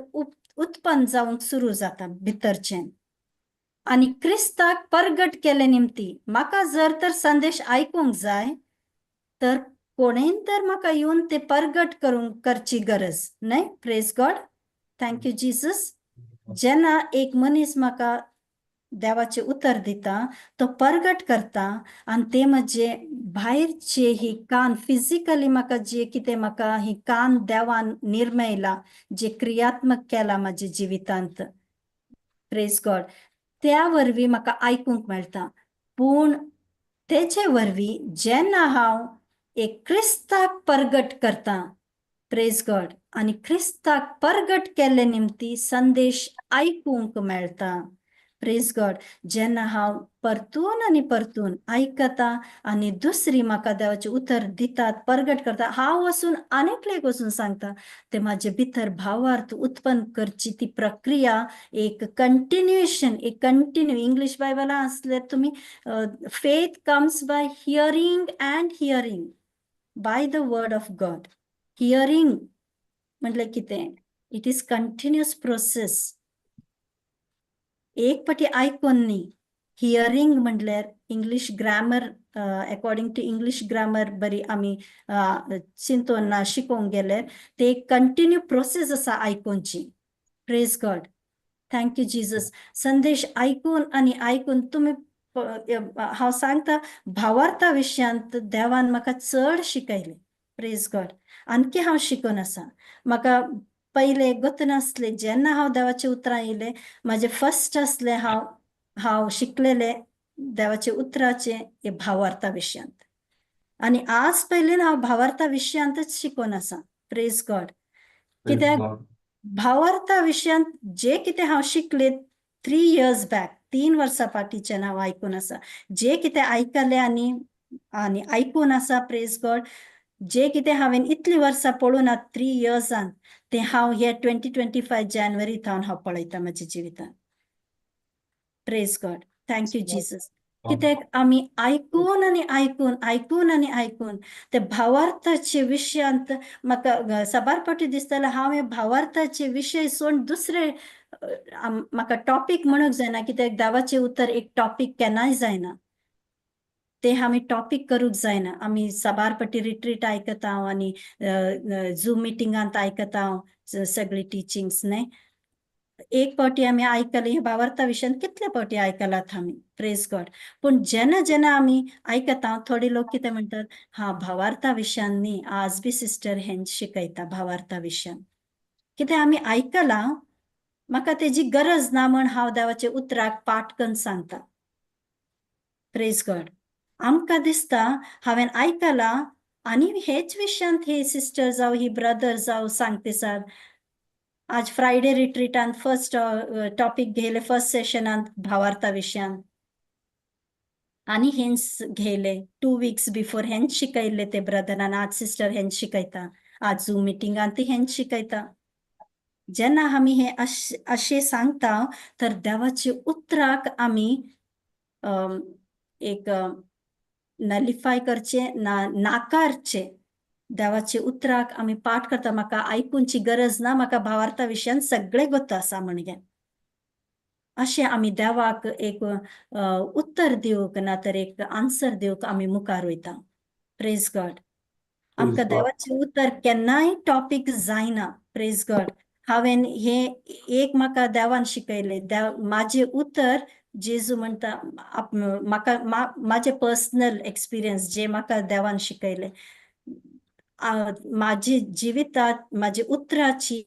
उत्पन्न जावंक सुरू जाता भितरचें. आनी क्रिस्ताक परगट केले निमती म्हाका जर तर संदेश आयकूंक जाय तर कोणेन तर म्हाका येवन ते परगट करूंक करची गरज न्हय. Praise God. Thank you Jesus. जेन्ना एक मनीस म्हाका देवाचें उतर दिता तो परगट करता आनी ते म्हजे भायरचे ही कान फिजिकली म्हाका जे कितें म्हाका ही कान देवान निर्मयला, जे क्रियात्मक केला म्हाज्या जिवितांत, प्रेज गॉड, त्या वरवीं म्हाका आयकूंक मेळटा. पूण तेजे वरवीं जेन्ना हांव एक क्रिस्ताक परगट करता, प्रेज गॉड, आनी क्रिस्ताक परगट केल्ले निमती संदेश आयकूंक मेळटा. Praise God. जेन्ना हांव परतून आनी परतून आयकता आनी दुसरी म्हाका देवाचें उतर दितात, परगट करता, हांव वचून आनीक वचून सांगता, ते म्हाजे भितर भावार्थ उत्पन्न करची ती प्रक्रिया एक कंटिन्युएशन, एक कंटिन्यू. इंग्लीश बायबलां आसल्यार तुमी faith comes by hearing and hearing by the word of God. Hearing म्हटल्यार कितें? It is continuous process. एक पाटी आयकून न्ही. हियरींग म्हटल्यार English grammar, according to English grammar बरी आमी चिंतून ना शिकोवंक गेल्यार ते एक कंटिन्यू प्रोसेस आसा आयकुची. Praise God. Thank you Jesus. संदेश आयकून आनी आयकून तुमी, हांव सांगता, भावार्था विशयांत देवान म्हाका चड शिकयलें. Praise God. आणखी हांव शिकून आसा. म्हाका पयले गत नासलें. जेन्ना हांव देवाच्या उतरां येयलें, म्हाजें फर्स्ट आसलें हांव हांव शिकलेलें देवाच्या उतराचें हे भावार्था विशयांत आनी आज पयलीं हांव भावार्था विशयांतच शिकून आसा. Praise God. कित्याक भावार्था विशयांत जे कितें हांव शिकलें 3 इयर्स बॅक, 3 वर्सां फाटीच्यान हांव आयकून आसा, जे कितें आयकलें आनी आनी आयकून आसा, प्रेज गॉड, जे कितें हांवें इतलीं वर्सां पळोवना 3 इयर्सान, तें हांव हे 2025 जानेवारी थावन हांव पळयतां म्हज्या जिवितांत. Praise God. Thank you Jesus. कित्याक आमी आयकून आनी आयकून, आयकून आनी आयकून ते भावार्थाचे विशयांत म्हाका साबार फावटी दिसतालें, हांव हे भावार्थाचे विशय सोड दुसरे म्हाका टॉपीक म्हणूंक जायना, कित्याक देवाचें उतर एक टॉपीक केन्नाय जायना. ते आमी टॉपीक करूंक जायना. आमी साबार फावटी रिट्रीट आयकता आनी झूम मिटिंगांत आयकता सगळी टिचिंग्स न्हय. एक फावटी आमी आयकली हे भावार्था विशयान कितले फावटी आयकलात आमी. Praise God. पूण जेन्ना जेन्ना आमी आयकता, थोडे लोक कितें म्हणटात, हा, भावार्था विशयान न्ही, आज बी सिस्टर हेंच शिकयता भावार्था विशयान. कितें आमी आयकलां, म्हाका तेजी गरज ना म्हण हांव देवाच्या उतराक पाठ करून सांगता. Praise God. आमकां दिसता हांवें आयकलां आनी हेच विशयांत ही सिस्टर जावं ही ब्रदर जावं सांगता. आज फ्रायडे रिट्रीटान फर्स्ट टॉपीक घेयले फर्स्ट सेशनांत भावार्था विशयान आनी हेंच घेयले. 2 वीक्स बिफोर हेंच शिकयल्ले ते ब्रदरान, आज सिस्टर हेंच शिकयता, आज झूम मिटिंगान ती हेंच शिकयता. जेन्ना आमी हे अशें सांगता तर देवाचे उतराक आमी एक नलिफाय करचें ना, नाकारचें. देवाचे उतराक आमी पाठ करता, म्हाका आयकुची गरज ना, म्हाका भावार्था विशयान सगळें गोत आसा म्हणगे, अशें आमी देवाक एक उत्तर दिवंक ना तर एक आन्सर दिवंक आमी मुखार वयता. Praise God. आमकां देवाचें उतर केन्नाय टॉपीक जायना. Praise God. हांवें हे एक म्हाका देवान शिकयलें, देव म्हाजें उतर, जेजू म्हणटा, म्हाका म्हाजें पर्सनल एक्सपिरियन्स जे म्हाका देवान शिकयलें, म्हाजे जिवितांत म्हाजे उतराची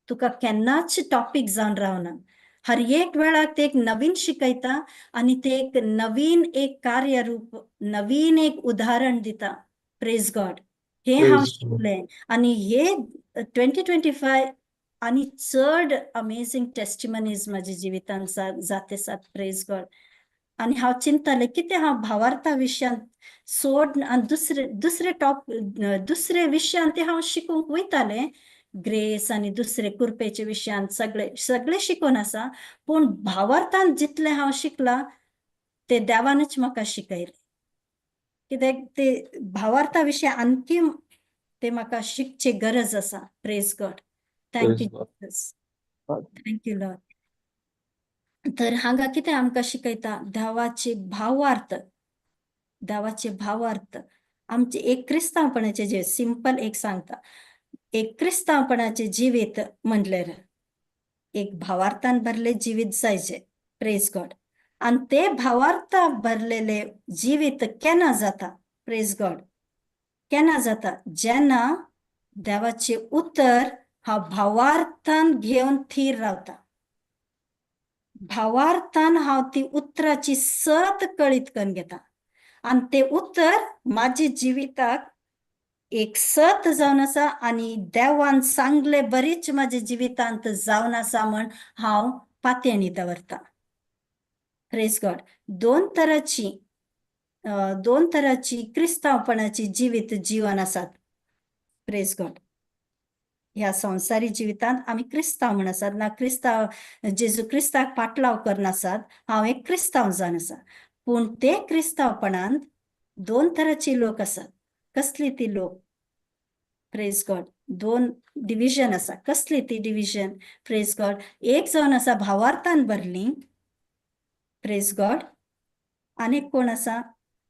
तुका केन्नाच टॉपीक जावन रावना. हर एक वेळाक ते एक नवीन शिकयता आनी ते एक नवीन एक कार्यरूप, नवीन एक उदाहरण दिता. प्रेज गॉड. हें हांव Praise God. शिकलें आनी हे 2025 आनी चड अमेझींग टेस्टिमनीज म्हाज्या जिवितांत जाते आसात. प्रेज गॉड. आनी हांव चिंततालें कितें हांव भावार्था विशयांत सोड आनी दुसरे दुसरे टॉप, दुसरे विशयांत ते हांव शिकूंक वयतालें. ग्रेस आनी दुसरे कुरपेचे विशयांत सगळे सगळे शिकून आसा, पूण भावार्थान जितलें हांव शिकलां ते देवानच म्हाका शिकयलें. कित्याक ते भावार्था विशय आणखी ते म्हाका शिकचे गरज आसा. Praise God. Thank you. Praise God. Jesus. Thank you Lord. तर हांगा कितें आमकां शिकयता? देवाचे भावार्थ. देवाचे भावार्थ आमचे एक क्रिस्तांवपणाचे जे सिंपल एक सांगता, एक क्रिस्तांवपणाचे जिवीत म्हणल्यार एक भावार्थान भरले जिवीत जायचे. प्रेज गॉड. आनी ते भावार्था भरलेले जिवीत केन्ना जाता? प्रेज गॉड. केन्ना जाता? जेन्ना देवाचे उतर हांव भावार्थान घेवन थीर रावता, भावार्थान हांव ती उतराची सत कळीत करून घेता आनी ते उतर म्हाज्या जिविताक एक सत जावन आसा आनी देवान सांगले बरीच म्हाज्या जिवितांत जावन आसा म्हण हांव पातयेणी दवरता. प्रेज गॉड. दोन तराची क्रिस्तांवपणाची जिवीत जीवन आसात. प्रेज गॉड. ह्या संवसारी जिवितांत आमी क्रिस्तांव म्हण आसात ना, क्रिस्तांव जेजू क्रिस्ताक पाटलाव करनासात. हांव एक क्रिस्तांव जावन आसा, पूण ते क्रिस्तांवपणांत दोन तराचे लोक आसात. कसली ती लोक? प्रेज गॉड. दोन डिविजन आसा. कसली ती डिविजन? प्रेज गॉड. एक जावन आसा भावार्थान भरली. प्रेज गॉड. आनीक कोण आसा?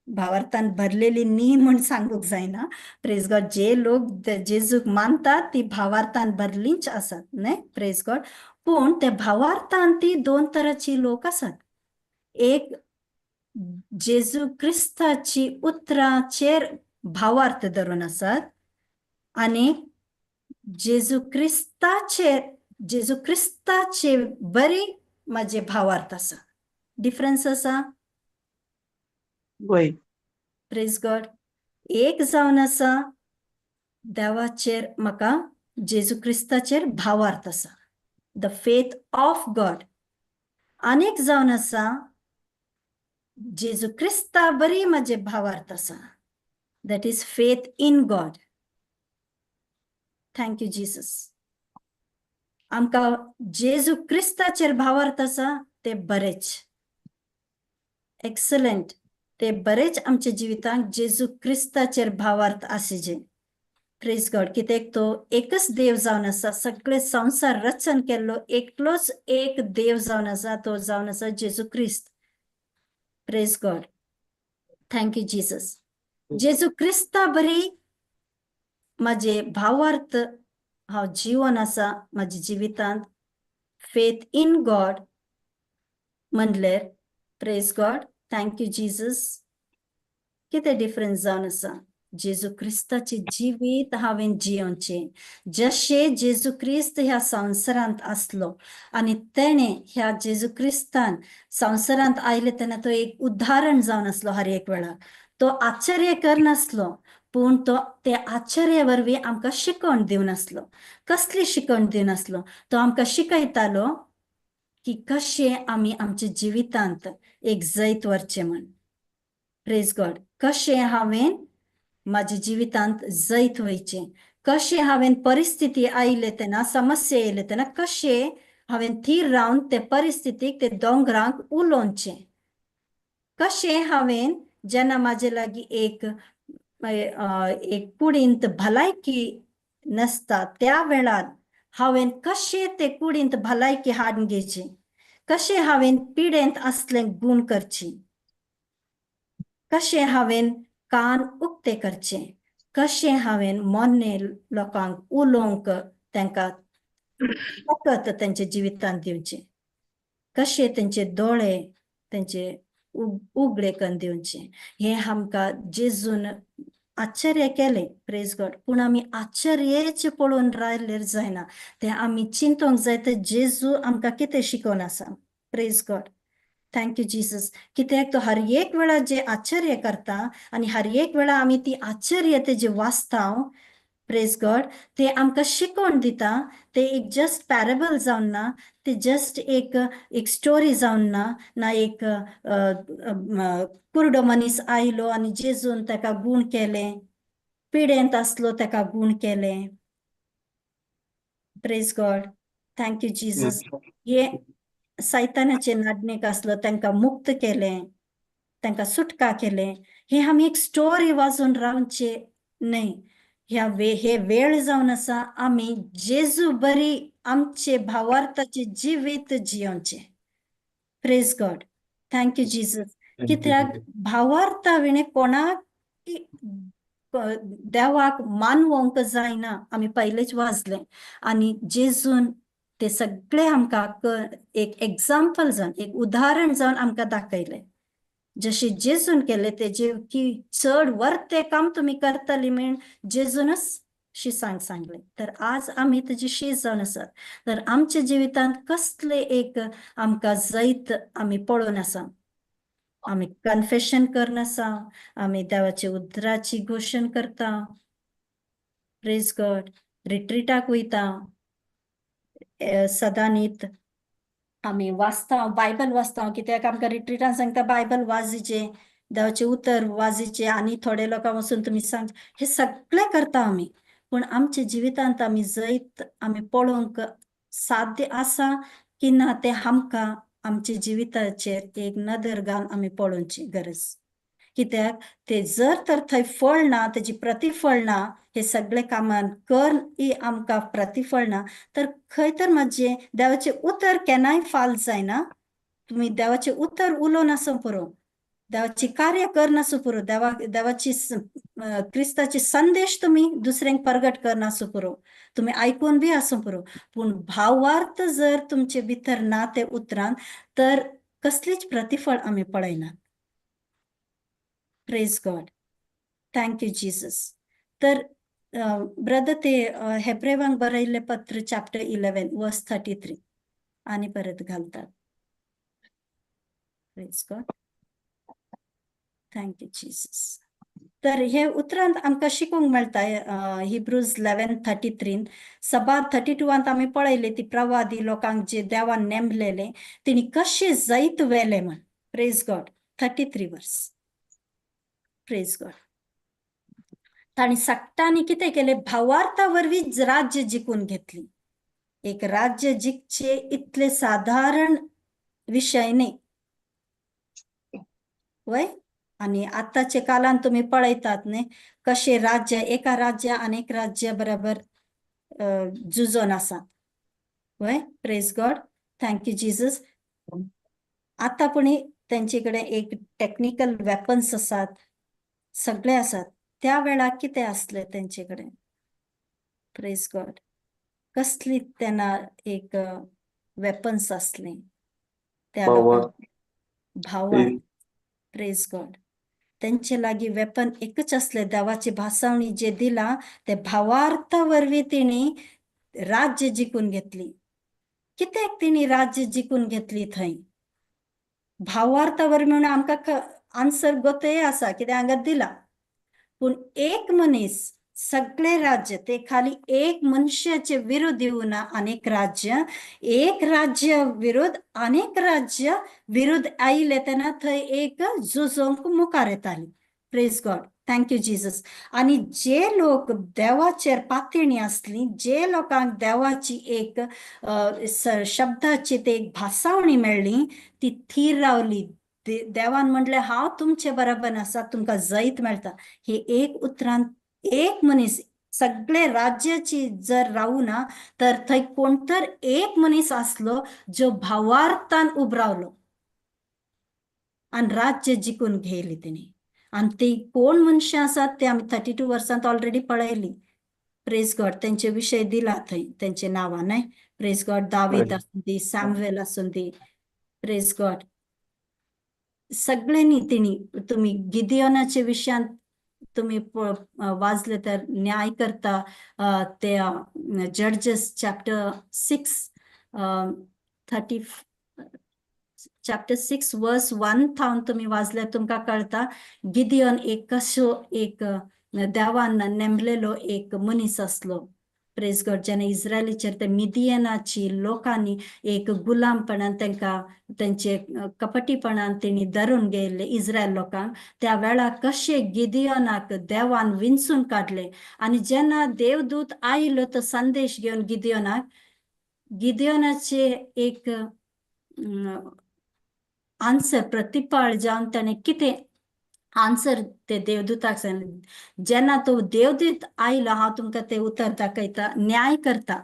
भावार्थान भरलेली न्ही म्हण सांगूंक जायना. प्रेज गॉड. जे लोक जेजूक मानतात ती भावार्थान भरलींच आसात न्हय? प्रेज गॉड. पूण ते भावार्थान ती दोन तराची लोक आसात. एक जेजू क्रिस्ताची उतराचेर भावार्थ धरून आसात आनी जेजू क्रिस्ताचे बरी म्हाजे भावार्थ आसा. डिफरन्स आसा. वय. प्रेज गॉड. एक जावन आसा देवाचेर, म्हाका जेजू क्रिस्ताचेर भावार्थ आसा, the faith of God. आनीक जावन आसा जेजू क्रिस्ता बरी म्हाजे भावार्थ आसा, that is faith in God. Thank you Jesus. आमकां जेजू क्रिस्ताचेर भावार्थ आसा ते बरेच एक्सलंट, ते बरेच आमच्या जिवितांत जेजू क्रिस्ताचेर भावार्थ आसिजे. प्रेज गॉड. कित्याक तो एकच देव जावन आसा. सगळे संवसार रचन केल्लो एकलोच एक देव जावन आसा, तो जावन आसा जेजू क्रिस्त. Praise God. Thank you Jesus. जेजू क्रिस्ता बरी म्हाजे भावार्थ हांव जिवन आसा म्हाज्या जिवितांत. फेथ इन गॉड म्हणल्यार, praise God, thank you Jesus, कितें डिफरन्स जावन आसा? जेजू क्रिस्ताचें जिवीत हांवें जियोवचें. जशें जेजू क्रिस्त ह्या संवसारांत आसलो आनी तेणें ह्या जेजू क्रिस्तान संवसारांत आयले तेन्ना तो एक उदाहरण जावन आसलो. हर एक वेळार तो आश्चर्य करनासलो, पूण तो ते आश्चर्य वरवीं आमकां शिकवण दिवन आसलो. कसली शिकवण दिवन आसलो? तो आमकां शिकयतालो की कशें आमी आमच्या जिवितांत एक जैत व्हरचें म्हण. प्रेज गॉड. कशें हांवें म्हाज्या जिवितांत जैत वयचें, कशें हांवें परिस्थिती आयले तेन्ना, समस्या येयले तेन्ना, कशें हांवें थीर रावन ते परिस्थितीक, ते दोंगरांक उलोवचें, कशें हांवें जेन्ना म्हाजे लागीं एक कुडींत भलायकी नासता, त्या वेळार हांवें कशें ते कुडींत भलायकी हाडून घेवची, कशें हांवें पिडेंत आसलें गूण करची, कशें हांवें कान उक्ते करचे, कशें हांवें मोन्ने लोकांक उलोवंक तांकां ताकत तेंच्या जिवितांत दिवचें, कशें तेंचे दोळे तेंचे उगडे करून दिवचे, हें आमकां जेजून आश्चर्य केलें. प्रेज गॉड. पूण आमी आश्चर्यच पळोवन रायल्यार जायना, तें आमी चिंतोंक जाय ते जेजू आमकां कितें शिकोवन आसा. Praise God. Thank you Jesus. कित्याक तो हर एक वेळा जे आश्चर्य करता आनी हर एक वेळा आमी ती आश्चर्य तेजी वाचता, प्रेज गॉड, ते आमकां शिकोवन दिता. ते एक जस्ट पॅरेबल जावन ना, ते जस्ट एक एक स्टोरी जावन ना, ना एक कुरडो मनीस आयलो आनी जेजून ताका गूण केलें, पिडेंत आसलो ताका गूण केलें. Praise God. Thank you Jesus. हे सैतानाचे नाडणेक आसलो तांकां मुक्त केलें, तांकां सुटका केलें. हे आमी एक स्टोरी वाजून रावचे न्हय. ह्या वे हे वेळ जावन आसा आमी जेजू बरी आमचे भावार्थाचे जिवीत जियोवचें. Praise God. Thank you Jesus. कित्याक भावार्था विणे कोणाक देवाक मानवंक जायना, आमी पयलेच वाचलें. आनी जेजून ते सगळे आमकां एक एग्जाम्पल जावन, एक उदाहरण जावन आमकां दाखयलें. जशें जेजून केलें तेजे की चड वर्ते काम तुमी करतली म्हण जेजूनच शिसांक सांगलें. तर आज आमी तेजी शीस जावन आसात. तर आमच्या जिवितांत कसले एक आमकां जैत आमी पळोवन आसा. आमी कन्फेशन करून आसा, आमी देवाच्या उतराची घोशण करता. प्रेज गॉड. रिट्रिटाक वयता, सदांनीत आमी वाचता, बायबल वाचता. कित्याक आमकां रिट्रिटान सांगता बायबल वाजीचें, देवाचें उतर वाजीचें. आनी थोडे लोकांक वचून तुमी सांग, हे सगळें करता आमी. पूण आमच्या जिवितांत आमी जैत आमी पळोवंक साध्य आसा की ना, तें आमकां आमच्या जिविताचेर एक नदर घालून आमी पळोवची गरज. कित्याक ते जर तर थंय फळ ना, तेजी प्रतिफळ ना, हे सगळे कामान कर ही आमकां प्रतिफळ ना, तर खंय तर मातशें देवाचें उतर केन्नाय फाल जायना. तुमी देवाचें उतर उलोवन आसूं पुरो, देवाची कार्य करनासूं पुरो, देवाची क्रिस्ताची संदेश तुमी दुसऱ्यांक परगट करनासूं पुरो, तुमी आयकून बी आसूं पुरो, पूण भावार्थ जर तुमचे भितर ना ते उतरान, तर कसलीच प्रतिफळ आमी पळयनात. Praise God. Thank you Jesus. तर ब्रदर, ते हेब्रेवांक बरयल्लें पत्र चॅप्टर 11 वर्स 33 आनी परत घालतात. Praise God. Thank you Jesus. तर हे उतरांत आमकां शिकूंक मेळटा. हिब्रूज 11:33, सबार 32वांत आमी पळयले ती प्रवादी लोकांक जे देवान नेमलेले, तेणी कशें जैत व्हेलें म्हण. Praise God. 33 verse. Praise God. तांणी सगटांनी कितें केलें? भावार्था वरवीं राज्य जिखून घेतली. एक राज्य जिखचे इतले साधारण विशय न्ही, वय? आनी आतांच्या काळान तुमी पळयतात न्ही, कशें राज्य एका राज्य आनी एक राज्य बरोबर झुजोन आसात, वय? Praise God. Thank you Jesus. आतां पुणी तेंचे कडेन एक टॅक्निकल वेपन्स आसात, सगळे आसात. त्या वेळार कितें आसलें तेंचे कडेन? प्रेज गॉड. कसली तेन्ना एक वेपन्स आसली त्या भावार्थ. लोकांक? भावार्थ. प्रेज गॉड. तेंचे लागीं वेपन एकच आसलें, देवाची भासावणी जे दिला ते भावार्था वरवीं तेणी राज्य जिखून घेतली. कित्याक तेणी राज्य जिखून घेतली थंय भावार्था वरवीं म्हणून आमकां आन्सर गोतय आसा, कित्याक हांगा दिला. पूण एक मनीस सगळे राज्य, ते खाली एक मनशाचे विरुद्ध येवना, अनेक राज्य, एक राज्य विरुद्ध अनेक राज्य विरुद्ध आयले तेन्ना थंय एक झुजोंक मुखार येताली. Praise God. Thank you Jesus. आनी जे लोक देवाचेर पातयणी आसली, जे लोकांक देवाची एक शब्दाची ते एक भासावणी मेळ्ळी, ती थीर रावली. देवान म्हणलें, हांव तुमचे बरोबर आसा, तुमकां जैत मेळटा. हे एक उतरान एक मनीस सगळे राज्याची जर रावना, तर थंय कोण तर एक मनीस आसलो जो भावार्थान उब रावलो आनी राज्य जिखून घेयली तेणी. आनी ती कोण मनशां आसात ते आमी 32 वर्सांत ऑलरेडी पळयली. प्रेज गॉड. तेंचे विशय दिला थंय, तेंचे नांवां न्हय. प्रेज गॉड. दावीद आसूं दी, सॅम्युएल आसूं दी. प्रेज गॉड. सगळ्यांनी तेणी, तुमी गिदियोनाच्या विशयांत तुमी वाचले तर न्याय करता ते Judges chapter 6 thirty chapter 6 verse 1 थावन तुमी वाचल्यार तुमकां कळटा गिदियन एक कसो एक देवान नेमलेलो एक मनीस आसलो. प्रेज गॉड. जेन्ना इस्रायलीचेर ते मिदियनाची लोकांनी एक गुलामपणान तांकां तेंचे कपटीपणान तेणी धरून गेल्ले इस्रायल लोकांक, त्या वेळार कशे गिदियनाक देवान विंचून काडले. आनी जेन्ना देवदूत आयलो तो संदेश घेवन गिदियनाक, गिदियनाचे एक आन्सर प्रतिपाळ जावन ताणें कितें आन्सर ते देवदूताक सांगलें. जेन्ना तो देवदूत आयलो, हांव तुमकां ते उतर दाखयता, न्याय करता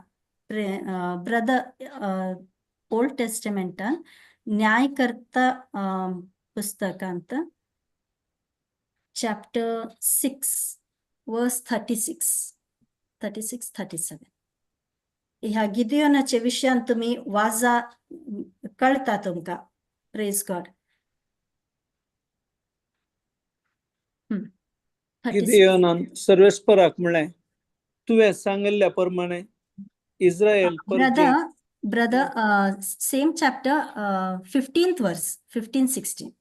ब्रदर ओल्ड टेस्टमेंटान न्याय करता पुस्तकांत chapter 6 verse 36 36 37 ह्या गिदियोनाच्या विशयान तुमी वाजा कळटा तुमकां. Praise God. गिदियोनान सर्वेस्पराक म्हणलें, तुवें सांगिल्ल्या प्रमाणे Israel brother brother same chapter 15th verse 15 16.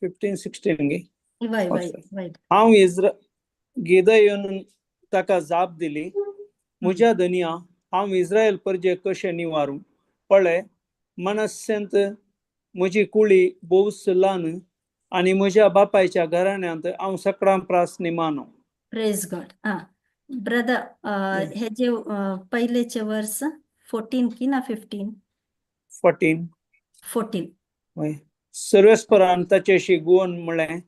15 16 गे? वय वय वय. हांव इस्रा गिदयोन ताका जाप दिली, म्हज्या धनया, हांव इस्रायल परजे कशें निवारूं? पळय, मनस्सेंत म्हजी कुळी भोवच ल्हान आनी म्हज्या बापायच्या घराण्यांत हांव सकडां प्रास निमानो. प्रेज गॉड. हा ब्रदर, हे जे पयलेचे वर्स 14 की ना 15? 14. 14. वय. सर्वेस्परान ताचेशी गुवन म्हणलें,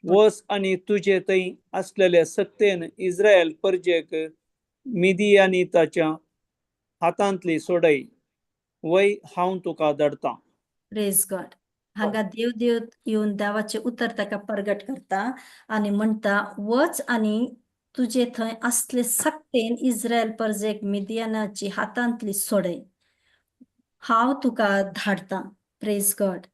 वच आनी तुजे थंय आसलेले सक्तेन इस्रायल परजेक मिदियानिताच्या हातांतली सोडय. वय, हांव तुका धाडटा. प्रेज गॉड. हांगा देव देव येवन देवाचें उतर ताका परगट करता आनी म्हणटा, वच आनी तुजे थंय आसले सक्तेन इस्रायल परजेक मिदियानाची हातांतली सोडय, हांव तुका धाडटा. Praise God.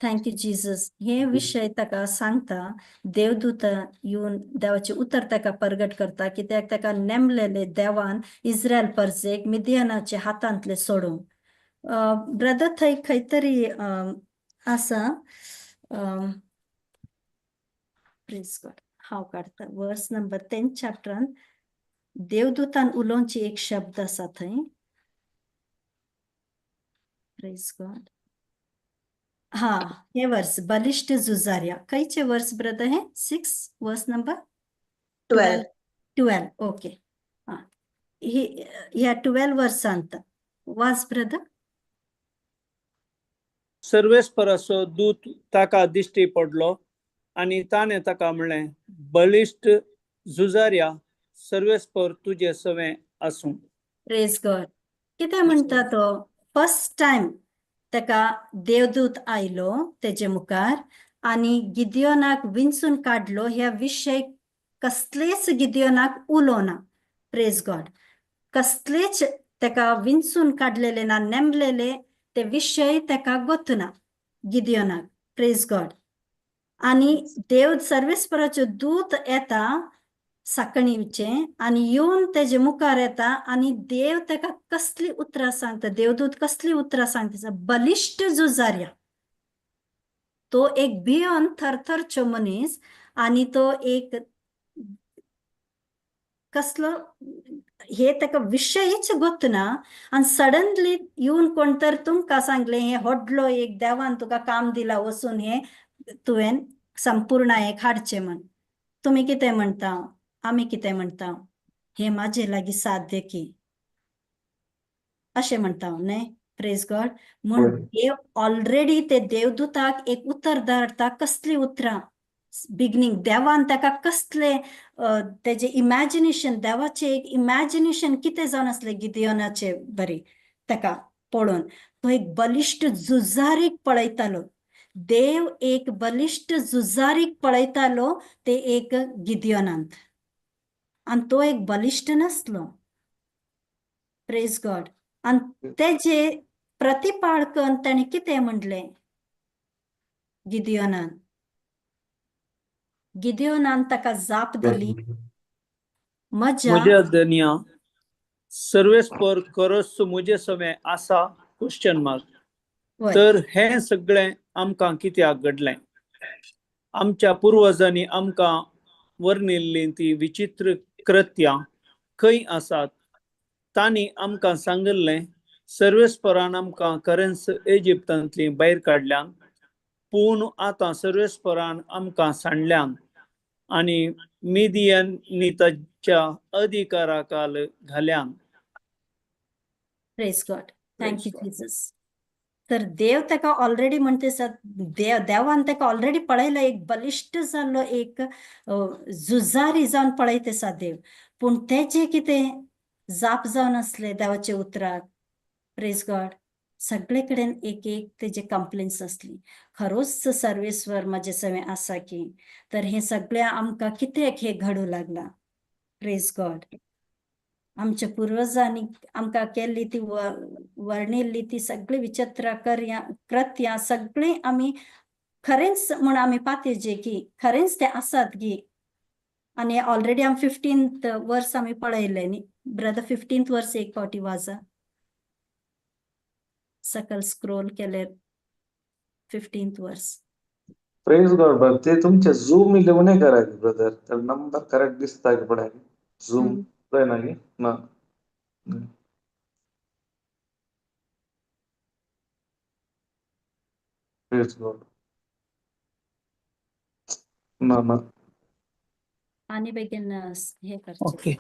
Thank you Jesus. हे विशय ताका सांगता, देवदूत येवन देवाचें उतर ताका परगट करता, कित्याक ताका नेमलेले देवान इस्रायल परजेक मिदियानाच्या हातांतले सोडूंक. ब्रदर, थंय खंय तरी आसा. प्रेज गॉड. हांव काडटा वर्स नंबर 10 चॅप्टरान देवदूतान उलोवची एक शब्द आसा थंय. प्रेज गॉड. हा, हे वर्स बलिश्ट झुजार्या. खंयचे वर्स ब्रदर हे? 6 verse number? 12. 12, okay. हा, ही ह्या 12 वर्सांत वाच ब्रदर. सर्वेस्पराचो दूत ताका दिश्टी पडलो आनी ताणें ताका म्हणलें, बळिश्ट झुजार्या, सर्वेस्पर तुजे सवें आसूं. प्रेज गॉड. कितें म्हणटा तो? फर्स्ट टायम ताका देवदूत आयलो तेजे मुखार आनी गिदियोनाक विंचून काडलो. ह्या विशय कसलेच गिदियोनाक उलोवना. प्रेज गॉड. कसलेच ताका विंचून काडलेले ना, नेमलेले ते विशय ताका गोतना गिदियोनाक. Praise God. आनी देव सर्वेस्पराचो दूत येता साकणीचे आनी येवन तेजे मुखार येता आनी देव ताका कसली उतरां सांगता, देवदूत कसली उतरां सांगता? बलिश्ट झुजार्या. तो एक भियोन थरथरचो मनीस आनी तो एक कसलो हे ताका विशयच गोतना आनी सडनली येवन कोण तर तुमकां सांगलें, हें व्हडलो एक देवान तुका काम दिला, वचून हें तुवें संपूर्ण एक हाडचें म्हण, तुमी कितें म्हणटा? आमी कितें म्हणटा? हें म्हाजे लागीं साध्य की अशें म्हणटा न्हय? प्रेज गॉड. म्हूण देव ऑलरेडी ते देवदूताक एक उतर धाडटा. कसली उतरां? बिगनींग देवान ताका कसले तेजे इमॅजिनेशन, देवाचें एक इमॅजिनेशन कितें जावन आसलें गिदियोनाचे बरी ताका पळोवन? तो एक बलिश्ट झुजारीक पळयतालो. देव एक बलिश्ट झुजारीक पळयतालो ते एक गिदियोनांत. आनी तो एक बलिश्ट नासलो. प्रेज गॉड. आनी तेजे प्रतिपाळ करून ताणें कितें म्हणलें गिदियोनान? गिदियोनान ताका जाप दिली, म्हज्या म्हज्या धनया, सर्वेस्पर खरोच म्हजे सवें आसा क्वेश्चन मार्क. वय. तर हें सगळें आमकां कित्याक घडलें? आमच्या पुर्वजांनी आमकां वर्णिल्लीं ती विचित्र कृत्यां खंय आसात? तांणी आमकां सांगिल्लें, सर्वेस्परान आमकां खरेंच इजिप्तांतलीं भायर काडल्यान, पूण आतां सर्वेस्परान आमकां सांडल्यान आनी मिदियनीताच्या अधिकाराखाल घाल्यान. Praise God. Thank you Praise God. Jesus. तर देव ताका ऑलरेडी म्हणते आसा, देव देवान ताका ऑलरेडी पळयलो, एक बलिश्ट जाल्लो एक झुजारी जावन पळयत आसा देव. पूण तेजें कितें जाप जावन आसलें देवाच्या उतराक? प्रेज गॉड. सगळे कडेन एक एक तेजे कंप्लेन्स आसली. खरोच सर्वेस्वर म्हजे सवें आसा की, तर हें सगळें आमकां कित्याक हें घडूं लागलां? प्रेज गॉड. आमच्या पुर्वजांनी आमकां केल्ली ती वर्णिल्ली ती सगळी विचित्र कृत्यां सगळीं आमी खरेंच म्हूण आमी पातयेचे की खरेंच ते आसात की. आनी ऑलरेडी आमी 15th वर्स आमी पळयलें न्ही ब्रदर? 15th वर्स एक फावटी वाजा, सकल स्क्रोल केल्यार 15th वर्स. प्रेज गॉड. ब्रदर, ते तुमचे झूम इले करा की ब्रदर, तर नंबर करेक्ट दिसता की पळय झूम. पळय ना की ना. प्रेज गॉड. ना ना. आनी बेगीन हे करचें. ओके.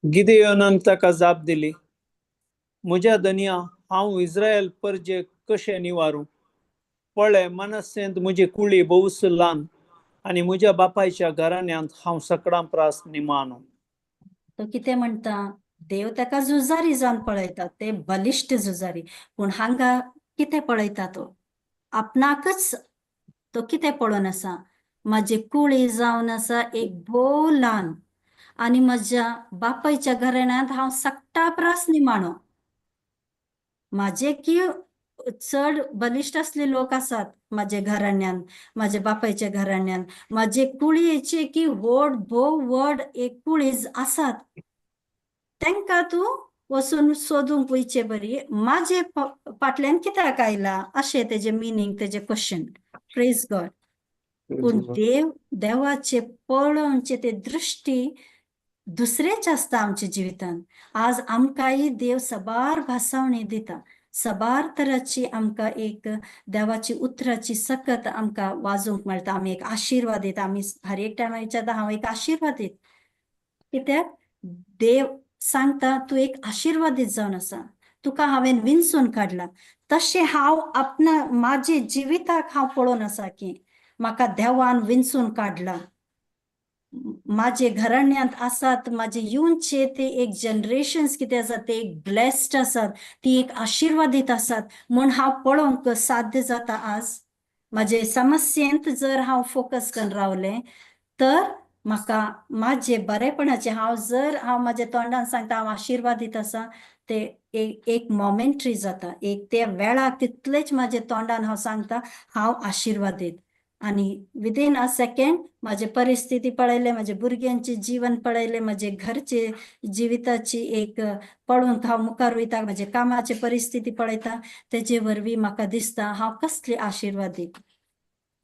गिदेयोनान ताका जाप दिली, म्हज्या धनया, हांव इस्रायल परजे कशें निवारूं? पळय, मनस्सेंत म्हजी कुळी भोवच ल्हान आनी म्हज्या बापायच्या घराण्यांत हांव सकडां प्रास निमानो. तो कितें म्हणटा? देव ताका झुजारी जावन पळयता, ते बलिश्ट झुजारी. पूण हांगा कितें पळयता तो? आपणाकच तो कितें पळोवन आसा? म्हाजी कुळी जावन आसा एक भोव ल्हान आनी म्हज्या बापायच्या घराण्यांत हांव सगटा प्रास निमाणो. म्हाजे की चड बलिश्ट असले लोक आसात म्हाज्या घराण्यांत, म्हाज्या बापायच्या घराण्यांत. म्हाजे कुळयेचे की व्हड, भोव व्हड एक कुळीज आसात, तांकां तूं वचून सोदूंक वयचे बरी म्हाजे फाटल्यान कित्याक आयला, अशें तेजें मिनींग, तेजें क्वेश्चन. प्रेज गॉड. पूण देव, देवाचे पळोवचे ते दृश्टी दुसरेच आसता आमच्या जिवितांत. आज आमकांय देव सबार भासावणी दिता, सबार तराची आमकां एक देवाची उतराची सकत आमकां वाजोवंक मेळटा. आमी एक आशिर्वाद दिता. आमी हर एक टायमार विचारता, हांव एक आशिर्वादीत कित्याक? देव सांगता, तूं एक आशिर्वादीत जावन आसा, तुका हांवें विंचून काडला. तशें हांव आपणा म्हाजे जिविताक हांव पळोवन आसा की म्हाका देवान विंचून काडला. म्हाजे घराण्यांत आसात, म्हाजे येवचे ते एक जनरेशन्स कितें आसा, ते एक ब्लेस्ड आसात, ती एक आशिर्वादीत आसात म्हूण हांव पळोवंक साध्य जाता. आज म्हाजे समस्येंत जर हांव फोकस करून रावलें तर म्हाका म्हाजे बरेपणाचें, हांव जर हांव म्हाज्या तोंडान सांगता हांव आशिर्वादीत आसा, ते एक एक मोमेंट्री जाता. एक ते वेळाक तितलेच म्हाज्या तोंडान हांव सांगता हांव आशिर्वादीत आनी विदीन अ सेकेंड म्हाजे परिस्थिती पळयलें, म्हाज्या भुरग्यांचें जीवन पळयलें, म्हाजे घरचे जिविताची एक पळोवंक हांव मुखार वयता, म्हाजे कामाची परिस्थिती पळयता, तेजे वरवीं म्हाका दिसता हांव कसली आशिर्वादीत.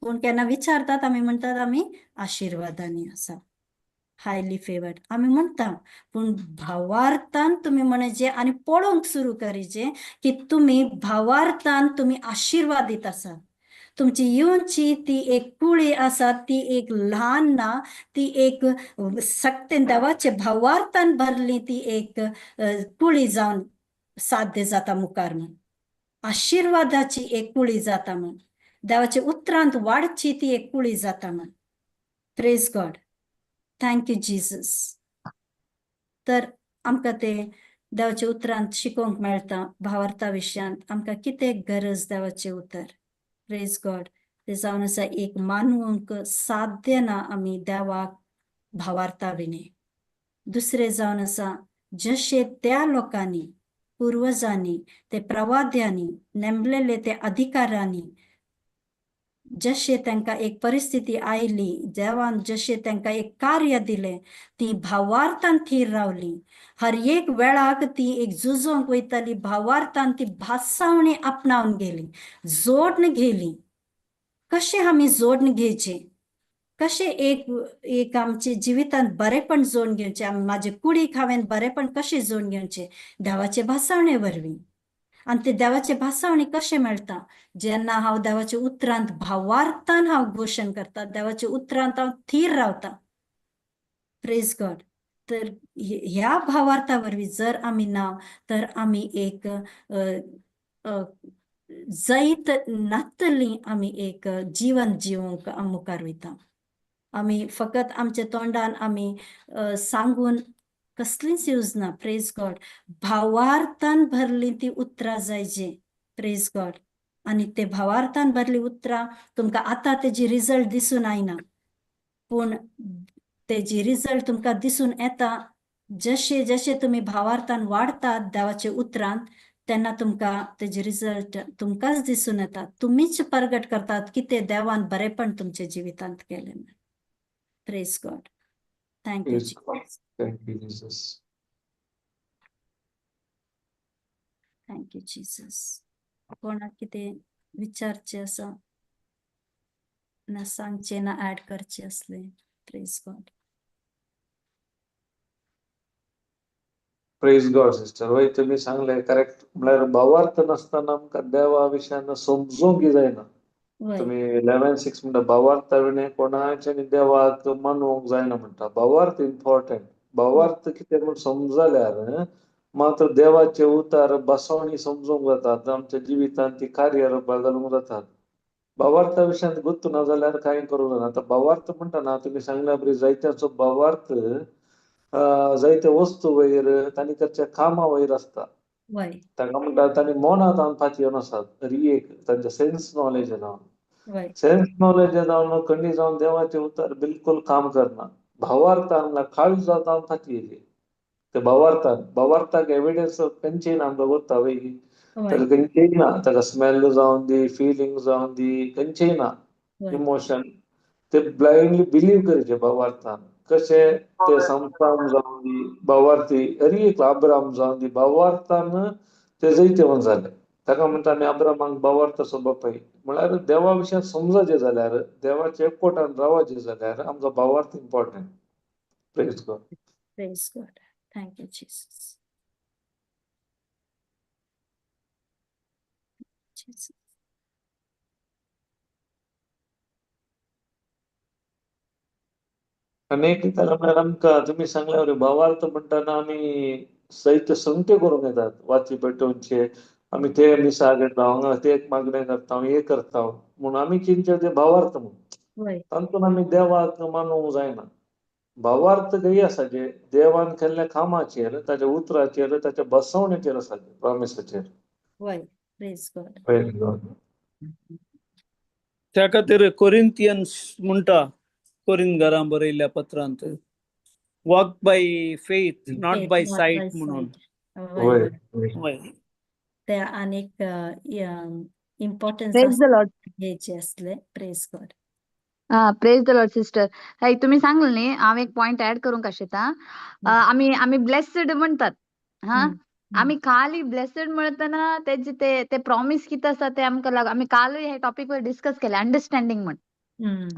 पूण केन्ना विचारतात, आमी म्हणटात आमी आशिर्वादांनी आसा, हायली फेवर्ड आमी म्हणटा. पूण भावार्थान तुमी म्हणचे आनी पळोवंक सुरू करीचे की तुमी भावार्थान तुमी आशिर्वादीत आसात. तुमची येवची ती एक कुळी आसा, ती एक ल्हान ना, ती एक सक्तेन देवाचे भावार्थान भरली ती एक कुळी जावन साध्य जाता मुखार म्हूण, आशिर्वादाची एक कुळी जाता म्हूण, देवाच्या उतरांत वाडची ती एक कुळी जाता म्हूण. Praise God. Thank you Jesus. तर आमकां ते देवाच्या उतरांत शिकोवंक मेळटा. भावार्था विशयांत आमकां कितें गरज देवाचें उतर. प्रेज गॉड. ते जावन आसा एक मानूंक साध्य ना आमी देवाक. भावार्था विणे. दुसरें जावन आसा, जशें त्या लोकांनी, पुर्वजांनी, ते प्रवाद्यांनी नेमलेले ते अधिकारांनी जशें तांकां एक परिस्थिती आयली, देवान जशें तांकां एक कार्य दिलें, ती भावार्थान थीर रावली. हर एक वेळाक ती एक झुजोंक वयताली, भावार्थान ती भासावणी आपणावन गेली, जोडण घेली. कशें आमी जोडण घेवचें, कशें एक एक आमचे जिवितांत बरेपण जोडून घेवचें, म्हाजे कुडीक हांवें बरेपण कशें जोडून घेवचें, देवाचे भासावणे वरवीं. आनी ते देवाचे भासावणी कशें मेळटा, जेन्ना हांव देवाच्या उतरांत भावार्थान हांव घोशण करता, देवाच्या उतरांत हांव थीर रावता. Praise God. तर ह्या भावार्था वरवीं जर आमी ना तर आमी एक जैत नातली आमी एक जीवन जिवंक मुखार वयता. आमी फकत आमच्या तोंडान आमी सांगून कसलीच यूज ना. Praise God. भावार्थान भरली ती उतरां जायची. Praise God. आनी ते भावार्थान भरली उतरां तुमकां आतां तेजी रिजल्ट दिसून आयना, पूण तेजी रिजल्ट तुमकां दिसून येता जशे जशे तुमी भावार्थान वाडतात देवाच्या उतरान, तेन्ना तुमकां तेजी रिजल्ट तुमकांच दिसून येता. तुमीच परगट करतात की ते देवान बरेपण तुमच्या जिवितांत केलें. Praise God. Thank you. Thank you Jesus. Thank you Jesus. कोणाक कितें विचारचें आसा ना, सांगचें ना, ऍड करचें आसलें? Praise God. Praise God sister. वय, तुमी सांगले करेक्ट. म्हळ्यार भावार्थ नासतना आमकां देवा विशयान समजूंक जायना. तुमी 11:6 म्हणटा, भावार्थ विणे कोणाच्यानी देवाक मानूंक जायना म्हणटा. भावार्थ इम्पॉर्टंट. भावार्थ कितें म्हूण समजल्यार मात्र देवाचे उतार बसवणी समजूंक जातात, आमच्या जिवितांत ती कार्य घालूंक जातात. भावार्था विशयांत गुत्त ना जाल्यार कांय करूंक जायना. आतां भावार्थ म्हणटा ना, तुमी सांगल्या बरी जायत्याचो भावार्थ जायते वस्तू वयर तांणी करच्या कामा वयर आसता. ताका म्हणटा तांणी मनांत हांव पातयेवन आसात तरी एक तांच्या सेन्स नॉलेज जावन, सेन्स नॉलेज जावन कणी जावन देवाचे उतर बिलकुल काम करना. भावार्थान काळीज जावन पातयेली ते भावार्थान, भावार्थाक एविडन्स खंयचेय ना आमकां गोत्ता वय, ताका खंयचेय ना, ताका स्मेल जावन दी, फिलींग जावन दी, खंयचेय ना इमोशन, ते ब्लायंडली बिलीव करचे भावार्थान. कशें ते समसाम जावन दी भावार्थी, हरी एक अब्राम जावन दी भावार्थान ते जैतेवन जाले. ताका म्हणटा आमी अब्रामाक भावार्थाचो बापाय. म्हळ्यार देवा विशयान समजाचें जाल्यार, देवाच्या एकवटान रावपाचें जाल्यार आमचो भावार्थ important. Praise God. Praise God. Thank you Jesus. Jesus. आनी एक म्हळ्यार आमकां तुमी सांगल्या भावार्थ म्हणटना आमी सैत संगत्यो करूंक येतात, वाती पेटोवचे, आमी ते मिसा घेता, हांगा ते एक मागणें करता, हे करता म्हूण आमी चिंतचे ते भावार्थ म्हूण. तातूंत आमी देवाक मानूंक जायना. भावार्थ खंय आसा जे देवान केल्ल्या कामाचेर, ताच्या उतराचेर, ताच्या बसवणेचेर आसा, प्रॉमिसाचेर. Praise God. Praise God. त्या खातीर कोरिंथियन्स म्हणटा, कोरिंथ घरां बरयल्ल्या पत्रांत, walk by faith not by sight म्हणून. वय. वय. ते आनीक importance praise the Lord. घ्यायचे असले. Praise God. हा, प्रेज the Lord sister. हय, तुमी सांगलें न्ही, हांव एक पॉयंट ऍड करूंक आशिता. आमी आमी ब्लेस्ड म्हणतात हा, आमी खाली ब्लेस्ड म्हणतना तेजे ते ते प्रॉमिस कितें आसा ते आमकां लागून आमी कालूय हे टॉपीक वर डिस्कस केले, अंडरस्टँडींग म्हण.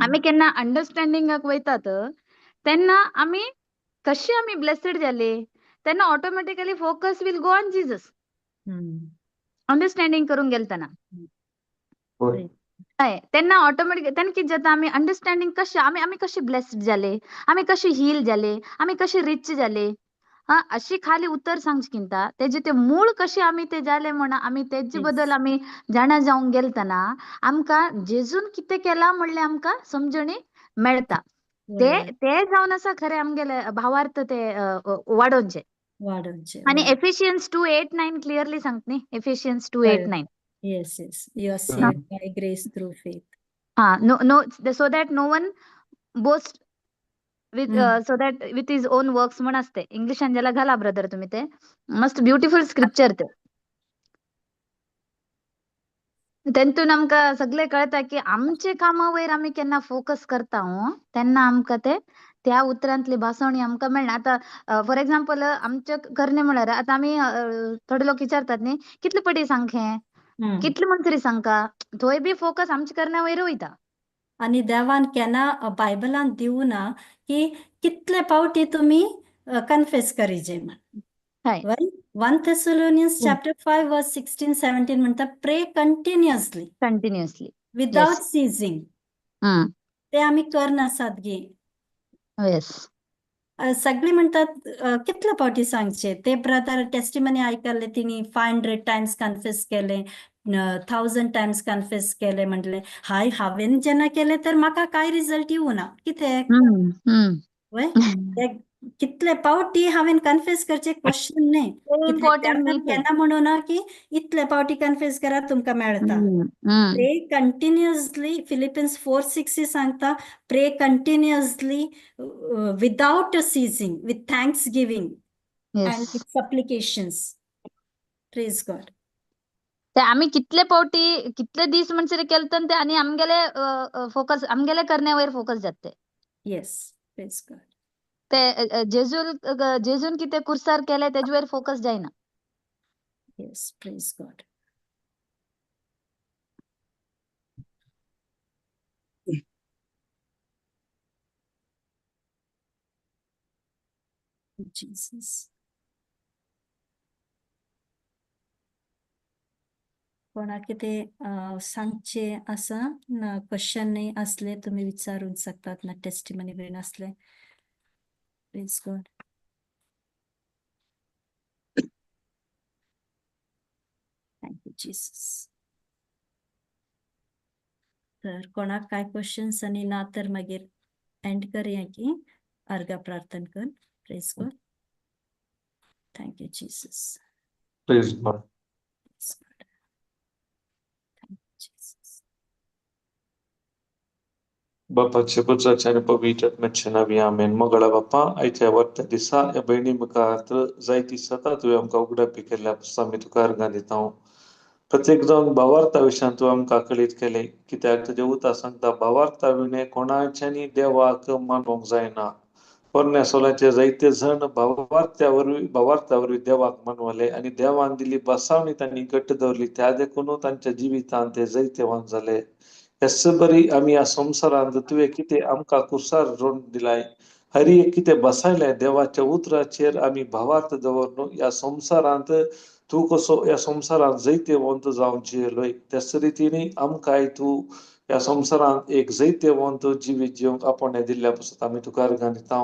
आमी केन्ना अंडरस्टँडिंगाक वयतात तेन्ना आमी कशे आमी ब्लेस्ड जाले तेन्ना automatically focus will go on Jesus. Understanding करूंक गेले तेन्ना हय, तेन्ना ऑटोमॅटिक तेन्ना कितें जाता, आमी अंडरस्टँडींग कशें आमी आमी कशे ब्लेस्ड जाले, आमी कशे हील जाले, आमी कशे रिच जाले, हा अशी खाली उतर सांगचे किंता तेजे ते मूळ कशे आमी ते जाले म्हण आमी तेजे बद्दल आमी जाणा जावंक गेलतना आमकां जेजून कितें केलां म्हणलें आमकां समजणी मेळटा. ते ते जावन आसा खरें आमगेले भावार्थ ते वाडोवचें. वाडोवचें. आनी एफिशियन्स 2:8-9 क्लियरली सांगता न्ही, एफिशियन्स 2:8-9. Yes, yes. You are saved by grace through faith. हा, no no, so that no one boast. With so that with his own works म्हण आसते इंग्लिशान ज्याला घाला ब्रदर तुम्ही ते मस्त ब्युटिफुल स्क्रिप्चर ते. तेंतून आमकां सगळें कळता की आमचे कामा वयर आमी केन्ना फोकस करता हो तेन्ना आमकां ते त्या उतरांतली भासवणी आमकां मेळना. आतां फॉर एग्जाम्पल आमचे करणे म्हळ्यार आतां आमी थोडे लोक विचारतात न्ही कितले पटी सांगखें कितले म्हणसरी सांगका, थंय बी फोकस आमच्या करण्या वयर वयता. आनी देवान केन्ना बायबलान दिवना की कितले पावटी तुमी कन्फेस करीजे म्हण. हय. वय 1 Thessalonians chapter 5 verse 16 17 म्हणटा pray continuously continuously without ceasing. ते आमी करनासात गे. येस. सगळीं म्हणटात कितले फावटी सांगचे ते ब्रदर टेस्टिमनी आयकल्ले तिणी 500 टायम्स कन्फेस केले, 1000 टायम्स कन्फेस केले म्हटले हाय हांवें जेन्ना केले तर म्हाका कांय रिजल्ट येवना कित्याक वय ते कितले पावटी हांवें कन्फेस करचे क्वेश्चन न्ही. कित्याक इम्पॉर्टंट देवान न्ही ते. केन्ना म्हणूना की इतले पावटी कन्फेस करात तुमकां मेळटा. प्रे कंटिन्युअसली फिलिपिन्स 4:6 सांगता pray continuously without ceasing with thanksgiving and yes with supplications. Praise God. ते आमी कितले पावटी कितले दीस म्हणसर केले तर ते आनी आमगेले फोकस आमगेले करण्या वयर फोकस जाता ते. Yes, praise God. ते जेजूल जेजून कितें कुर्सार केले तेजे वयर फोकस जायना. Yes, praise God. Jesus. कोणाक कितें सांगचें आसा ना क्वेश्चन न्ही आसले तुमी विचारूंक शकतात ना टेस्टिमनी बीन आसले. Praise God. Thank you Jesus. तर कोणाक काय क्वेश्चन्स आनी ना तर मागीर एंड करया की अर्घा प्रार्थना कर. Praise God. Thank you Jesus. Praise God. Praise God. Thank you Jesus. बापाचे पुत्राचे आनी पवित्र आत्म्याच्या नांवी आमेन. मोगाळा बापा, आयच्या वर्त्या दिसा ह्या भयणी मुखार जायती सता तुवें आमकां उगडापी केल्या पासून आमी तुका अर्गां दिता. प्रत्येक जावन भावार्था विशयान तुवें आमकां कळीत केलें, कित्याक तुजें उतर सांगता भावार्था विणें कोणाच्यानी देवाक मानूंक जायना. पोरण्या सोलाचे जायते जण भावार्थ्या वरवीं देवाक मानवले आनी देवान दिली बसावणी तांणी घट्ट दवरली, त्या देखून तांच्या जिवितांत ते जैतेवान जाले. हेच बरी आमी ह्या संवसारांत तुवें कितें आमकां कुर्सार रोवन दिलाय, हरी एक कितें बसायलें देवाच्या उतराचेर आमी भावार्थ दवरनु ह्या संवसारांत तूं कसो ह्या संवसारांत जैतेवंत जावन जियेलोय त्याच रितीन आमकांय तूं ह्या संवसारांत एक जैतेवंत जिवीत जिवंक आपोवणें दिल्ल्या पासत आमी तुका अर्गां दिता.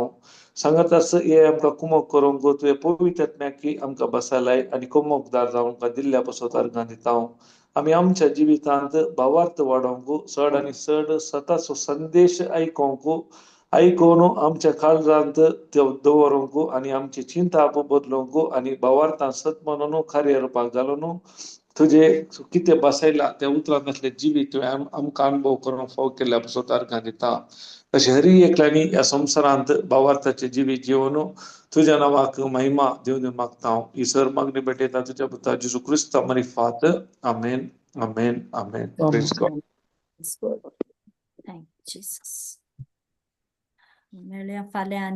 सांगतास हे आमकां कुमक करूंक तुवें पवित्र आत्म्याक आमकां बसायलाय आनी कुमकदार जावंक दिल्ल्या पासत अर्गां दिता. आमी आमच्या जिवितांत भावार्थ वाडोवंक चड आनी चड सताचो संदेश आयकोंक आयकून आमच्या काळजांत दवरूंक आनी आमची चिंता बदलूंक आनी भावार्थान सत म्हणून कार्य रुपाक घालून तुजे कितें बसयला त्या उतरांत आसलें जिवीत तुवें आमकां अणभव करूंक फाव केल्ल्या पासत अर्गां दिता. तशें हरी एकल्यांनी ह्या संवसारांत भावार्थाचें जिवीत जिवन तुज्या नांवाक महिमा दिवन मागता हांव. ही सर मागणी भेटयता तुज्या पुता जेजू क्रिस्ता मारिफात. आमेन, आमेन, आमेन. Praise God. Thank you Jesus. मेळया फाल्यां.